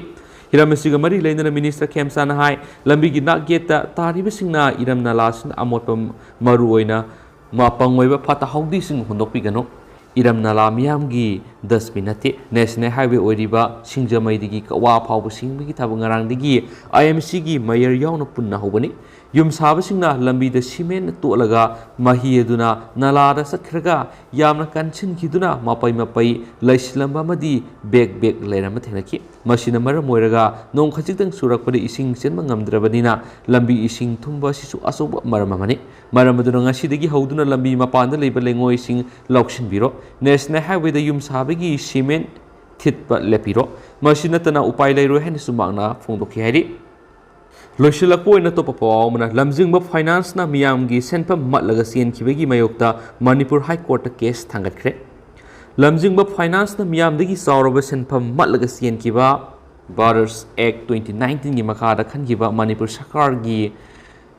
ꯍꯤꯔꯝ ꯑꯁꯤꯒ ꯃꯔꯤ ꯂꯩꯅꯅ ꯃꯤꯅꯤꯁꯇꯔ ꯈꯦꯝꯆꯥꯅ ꯍꯥꯏ, ꯂꯝꯕꯤꯒꯤ ꯅꯥꯛ ꯌꯦꯠꯇ ꯇꯥꯔꯤꯕꯁꯤꯡꯅ ꯏꯔꯝ ꯅꯂꯥꯁꯤꯡꯗ ꯑꯃꯣꯠꯄ, ꯃꯔꯨꯑꯣꯏꯅ ꯃꯄꯪ ꯑꯣꯏꯕ ꯐꯠꯇ ꯍꯥꯎꯗꯤꯁꯤꯡ ꯍꯨꯟꯗꯣꯛꯄꯤꯒꯅꯨ꯫ ꯏꯔꯝ ꯅꯂꯥ ꯃꯤꯌꯥꯝꯒꯤ ꯗꯁꯕꯤꯟ ꯅꯠꯇꯦ꯫ ꯅꯦꯁꯅꯦꯜ ꯍꯥꯏꯋꯦ ꯑꯣꯏꯔꯤꯕ ꯁꯤꯡꯖꯃꯩꯗꯒꯤ ꯀꯛꯋꯥ ꯐꯥꯎꯕ ꯁꯦꯡꯕꯒꯤ ꯊꯕꯛ ꯉꯔꯥꯡꯗꯒꯤ ꯑꯥꯏ ꯑꯦꯝ ꯁꯤꯒꯤ ꯃꯦꯌꯔ ꯌꯥꯎꯅ ꯄꯨꯟꯅ ꯍꯧꯕꯅꯤ꯫ ꯌꯨꯝ ꯁꯥꯕꯁꯤꯡꯅ ꯂꯝꯕꯤꯗ ꯁꯤꯃꯦꯟ ꯇꯣꯠꯂꯒ ꯃꯍꯤ ꯑꯗꯨꯅ ꯅꯂꯥꯗ ꯆꯠꯈ꯭ꯔꯒ ꯌꯥꯝꯅ ꯀꯟꯁꯤꯟꯈꯤꯗꯨꯅ ꯃꯄꯩ ꯃꯄꯩ ꯂꯩꯁꯤꯜꯂꯝꯕ ꯑꯃꯗꯤ ꯕꯦꯛ ꯕꯦꯛ ꯂꯩꯔꯝꯕ ꯊꯦꯡꯅꯈꯤ꯫ ꯃꯁꯤꯅ ꯃꯔꯝ ꯑꯣꯏꯔꯒ ꯅꯣꯡ ꯈꯖꯤꯛꯇꯪ ꯆꯨꯔꯛꯄꯗ ꯏꯁꯤꯡ ꯆꯦꯟꯕ ꯉꯝꯗ꯭ꯔꯕꯅꯤꯅ ꯂꯝꯕꯤ ꯏꯁꯤꯡ ꯊꯨꯝꯕ ꯑꯁꯤꯁꯨ ꯑꯆꯧꯕ ꯃꯔꯝ ꯑꯃꯅꯤ꯫ ꯃꯔꯝ ꯑꯗꯨꯅ ꯉꯁꯤꯗꯒꯤ ꯍꯧꯗꯨꯅ ꯂꯝꯕꯤ ꯃꯄꯥꯟꯗ ꯂꯩꯕ ꯂꯩꯉꯣꯏꯁꯤꯡ ꯂꯧꯁꯤꯟꯕꯤꯔꯣ꯫ ꯅꯦꯁꯅꯦꯜ ꯍꯥꯏꯋꯦꯗ ꯌꯨꯝ ꯁꯥꯕꯒꯤ ꯁꯤꯃꯦꯟ ꯊꯤꯠꯄ ꯂꯦꯞꯄꯤꯔꯣ꯫ ꯃꯁꯤ ꯅꯠꯇꯅ ꯎꯄꯥꯏ ꯂꯩꯔꯣꯏ ꯍꯥꯏꯅꯁꯨ ꯃꯍꯥꯛꯅ ꯐꯣꯡꯗꯣꯛꯈꯤ ꯍꯥꯏꯔꯤ꯫ ꯂꯣꯏꯁꯤꯜꯂꯛꯄ ꯑꯣꯏꯅ ꯑꯇꯣꯞꯄ ꯄꯥꯎ ꯑꯃꯅ, ꯂꯝꯖꯤꯡꯕ ꯐꯥꯏꯅꯥꯟꯁꯅ ꯃꯤꯌꯥꯝꯒꯤ ꯁꯦꯟꯐꯝ ꯃꯠꯂꯒ ꯆꯦꯟꯈꯤꯕꯒꯤ ꯃꯥꯌꯣꯛꯇ ꯃꯅꯤꯄꯨꯔ ꯍꯥꯏ ꯀꯣꯔꯠꯇ ꯀꯦꯁ ꯊꯥꯡꯒꯠꯈ꯭ꯔꯦ꯫ ꯂꯝꯖꯤꯡꯕ ꯐꯥꯏꯅꯥꯟꯁꯅ ꯃꯤꯌꯥꯝꯗꯒꯤ ꯆꯥꯎꯔꯕ ꯁꯦꯟꯐꯝ ꯃꯠꯂꯒ ꯆꯦꯟꯈꯤꯕ ꯕꯥꯔꯁ ꯑꯦꯛ ꯇ꯭ꯋꯦꯟꯇꯤ ꯅꯥꯏꯟꯇꯤꯟꯒꯤ ꯃꯈꯥꯗ ꯈꯟꯈꯤꯕ ꯃꯅꯤꯄꯨꯔ ꯁꯔꯀꯥꯔꯒꯤ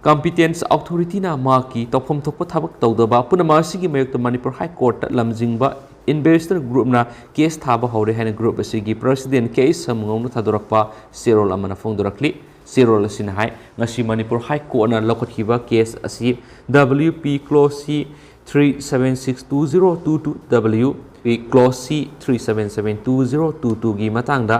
ꯀꯝꯄꯤꯇꯦꯟꯁ ꯑꯣꯊꯣꯔꯤꯇꯤꯅ ꯃꯍꯥꯛꯀꯤ ꯇꯧꯐꯝ ꯊꯣꯛꯄ ꯊꯕꯛ ꯇꯧꯗꯕ ꯄꯨꯝꯅꯃꯛ ꯑꯁꯤꯒꯤ ꯃꯥꯌꯣꯛꯇ ꯃꯅꯤꯄꯨꯔ ꯍꯥꯏ ꯀꯣꯔꯠꯇ ꯂꯝꯖꯤꯡꯕ ꯏꯟꯚꯦꯁꯇꯔ ꯒ꯭ꯔꯨꯞꯅ ꯀꯦꯁ ꯊꯥꯕ ꯍꯧꯔꯦ ꯍꯥꯏꯅ ꯒ꯭ꯔꯨꯞ ꯑꯁꯤꯒꯤ ꯄ꯭ꯔꯁꯤꯗꯦꯟ ꯀꯦ ꯑꯩꯆ ꯁꯝꯉꯧꯅ ꯊꯥꯗꯣꯔꯛꯄ ꯆꯦꯔꯣꯜ ꯑꯃꯅ ꯐꯣꯡꯗꯣꯔꯛꯂꯤ꯫ ꯆꯦꯔꯣꯜ ꯑꯁꯤꯅ ꯍꯥꯏ, ꯉꯁꯤ ꯃꯅꯤꯄꯨꯔ ꯍꯥꯏ ꯀꯣꯔꯠꯅ ꯂꯧꯈꯠꯈꯤꯕ ꯀꯦꯁ ꯑꯁꯤ W P clause C three seven six two zero two two, W P clause C three seven seven two zero two two ꯒꯤ ꯃꯇꯥꯡꯗ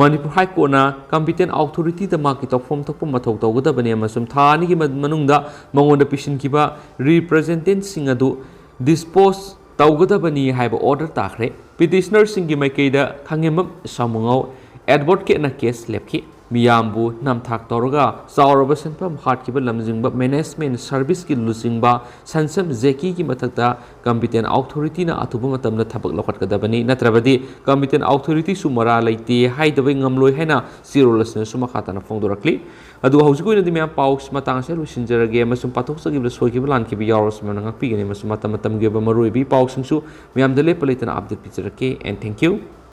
ꯃꯅꯤꯄꯨꯔ ꯍꯥꯏ ꯀꯣꯔꯠꯅ ꯀꯝꯄꯤꯇꯦꯟ ꯑꯣꯊꯣꯔꯤꯇꯤꯗ ꯃꯍꯥꯛꯀꯤ ꯇꯧꯐꯝ ꯊꯣꯛꯄ ꯃꯊꯧ ꯇꯧꯒꯗꯕꯅꯤ ꯑꯃꯁꯨꯡ ꯊꯥ ꯑꯅꯤꯒꯤ ꯃ-, ꯃꯅꯨꯡꯗ ꯃꯉꯣꯟꯗ ꯄꯤꯁꯤꯟꯈꯤꯕ ꯔꯤꯄ꯭ꯔꯖꯦꯟꯇꯦꯟꯁꯤꯡ ꯑꯗꯨ ꯗꯤꯁꯄꯣꯖ ꯇꯧꯒꯗꯕꯅꯤ ꯍꯥꯏꯕ ꯑꯣꯔꯗꯔ ꯇꯥꯈ꯭ꯔꯦ꯫ ꯄꯤꯇꯤꯁꯅꯔꯁꯤꯡꯒꯤ ꯃꯥꯏꯀꯩꯗ ꯈꯥꯉꯦꯝꯕꯝ ꯁꯥꯃꯨꯉꯧ ꯑꯦꯗꯚꯣꯀꯦꯠꯅ ꯀꯦꯁ ꯂꯦꯞꯈꯤ꯫ ꯃꯤꯌꯥꯝꯕꯨ ꯅꯝꯊꯥꯛ ꯇꯧꯔꯒ ꯆꯥꯎꯔꯕ ꯁꯦꯟꯐꯝ ꯍꯥꯠꯈꯤꯕ ꯂꯝꯖꯤꯡꯕ management service ꯀꯤ ꯂꯨꯆꯤꯡꯕ ꯁꯟꯁꯝ ꯖꯦꯀꯤꯒꯤ ꯃꯊꯛꯇ competent authority ꯅ ꯑꯊꯨꯕ ꯃꯇꯝꯗ ꯊꯕꯛ ꯂꯧꯈꯠꯀꯗꯕꯅꯤ, ꯅꯠꯇ꯭ꯔꯕꯗꯤ competent authority ꯁꯨ ꯃꯔꯥ ꯂꯩꯇꯦ ꯍꯥꯏꯗꯕ ꯉꯝꯂꯣꯏ ꯍꯥꯏꯅ ꯆꯦꯔꯣꯜ ꯑꯁꯤꯅꯁꯨ ꯃꯈꯥ ꯇꯥꯅ ꯐꯣꯡꯗꯣꯔꯛꯂꯤ꯫ ꯑꯗꯨꯒ ꯍꯧꯖꯤꯛꯀꯤ ꯑꯣꯏꯅꯗꯤ ꯃꯌꯥꯝ ꯄꯥꯎ ꯃꯇꯥꯡ ꯑꯁꯤꯗ ꯂꯣꯏꯁꯤꯟꯖꯔꯒꯦ ꯑꯃꯁꯨꯡ ꯄꯥꯊꯣꯛꯆꯈꯤꯕꯗ ꯁꯣꯏꯈꯤꯕ ꯂꯥꯟꯈꯤꯕ ꯌꯥꯎꯔꯁꯨ ꯃꯌꯥꯝꯅ ꯉꯥꯛꯄꯤꯒꯅꯤ ꯑꯃꯁꯨꯡ ꯃꯇꯝ ꯃꯇꯝꯒꯤ ꯑꯣꯏꯕ ꯃꯔꯨꯑꯣꯏꯕ ꯄꯥꯎꯁꯤꯡꯁꯨ ꯃꯌꯥꯝꯗ ꯂꯦꯞꯄ ꯂꯩꯇꯅ update ꯄꯤꯖꯔꯛꯀꯦ꯫ And thank you꯫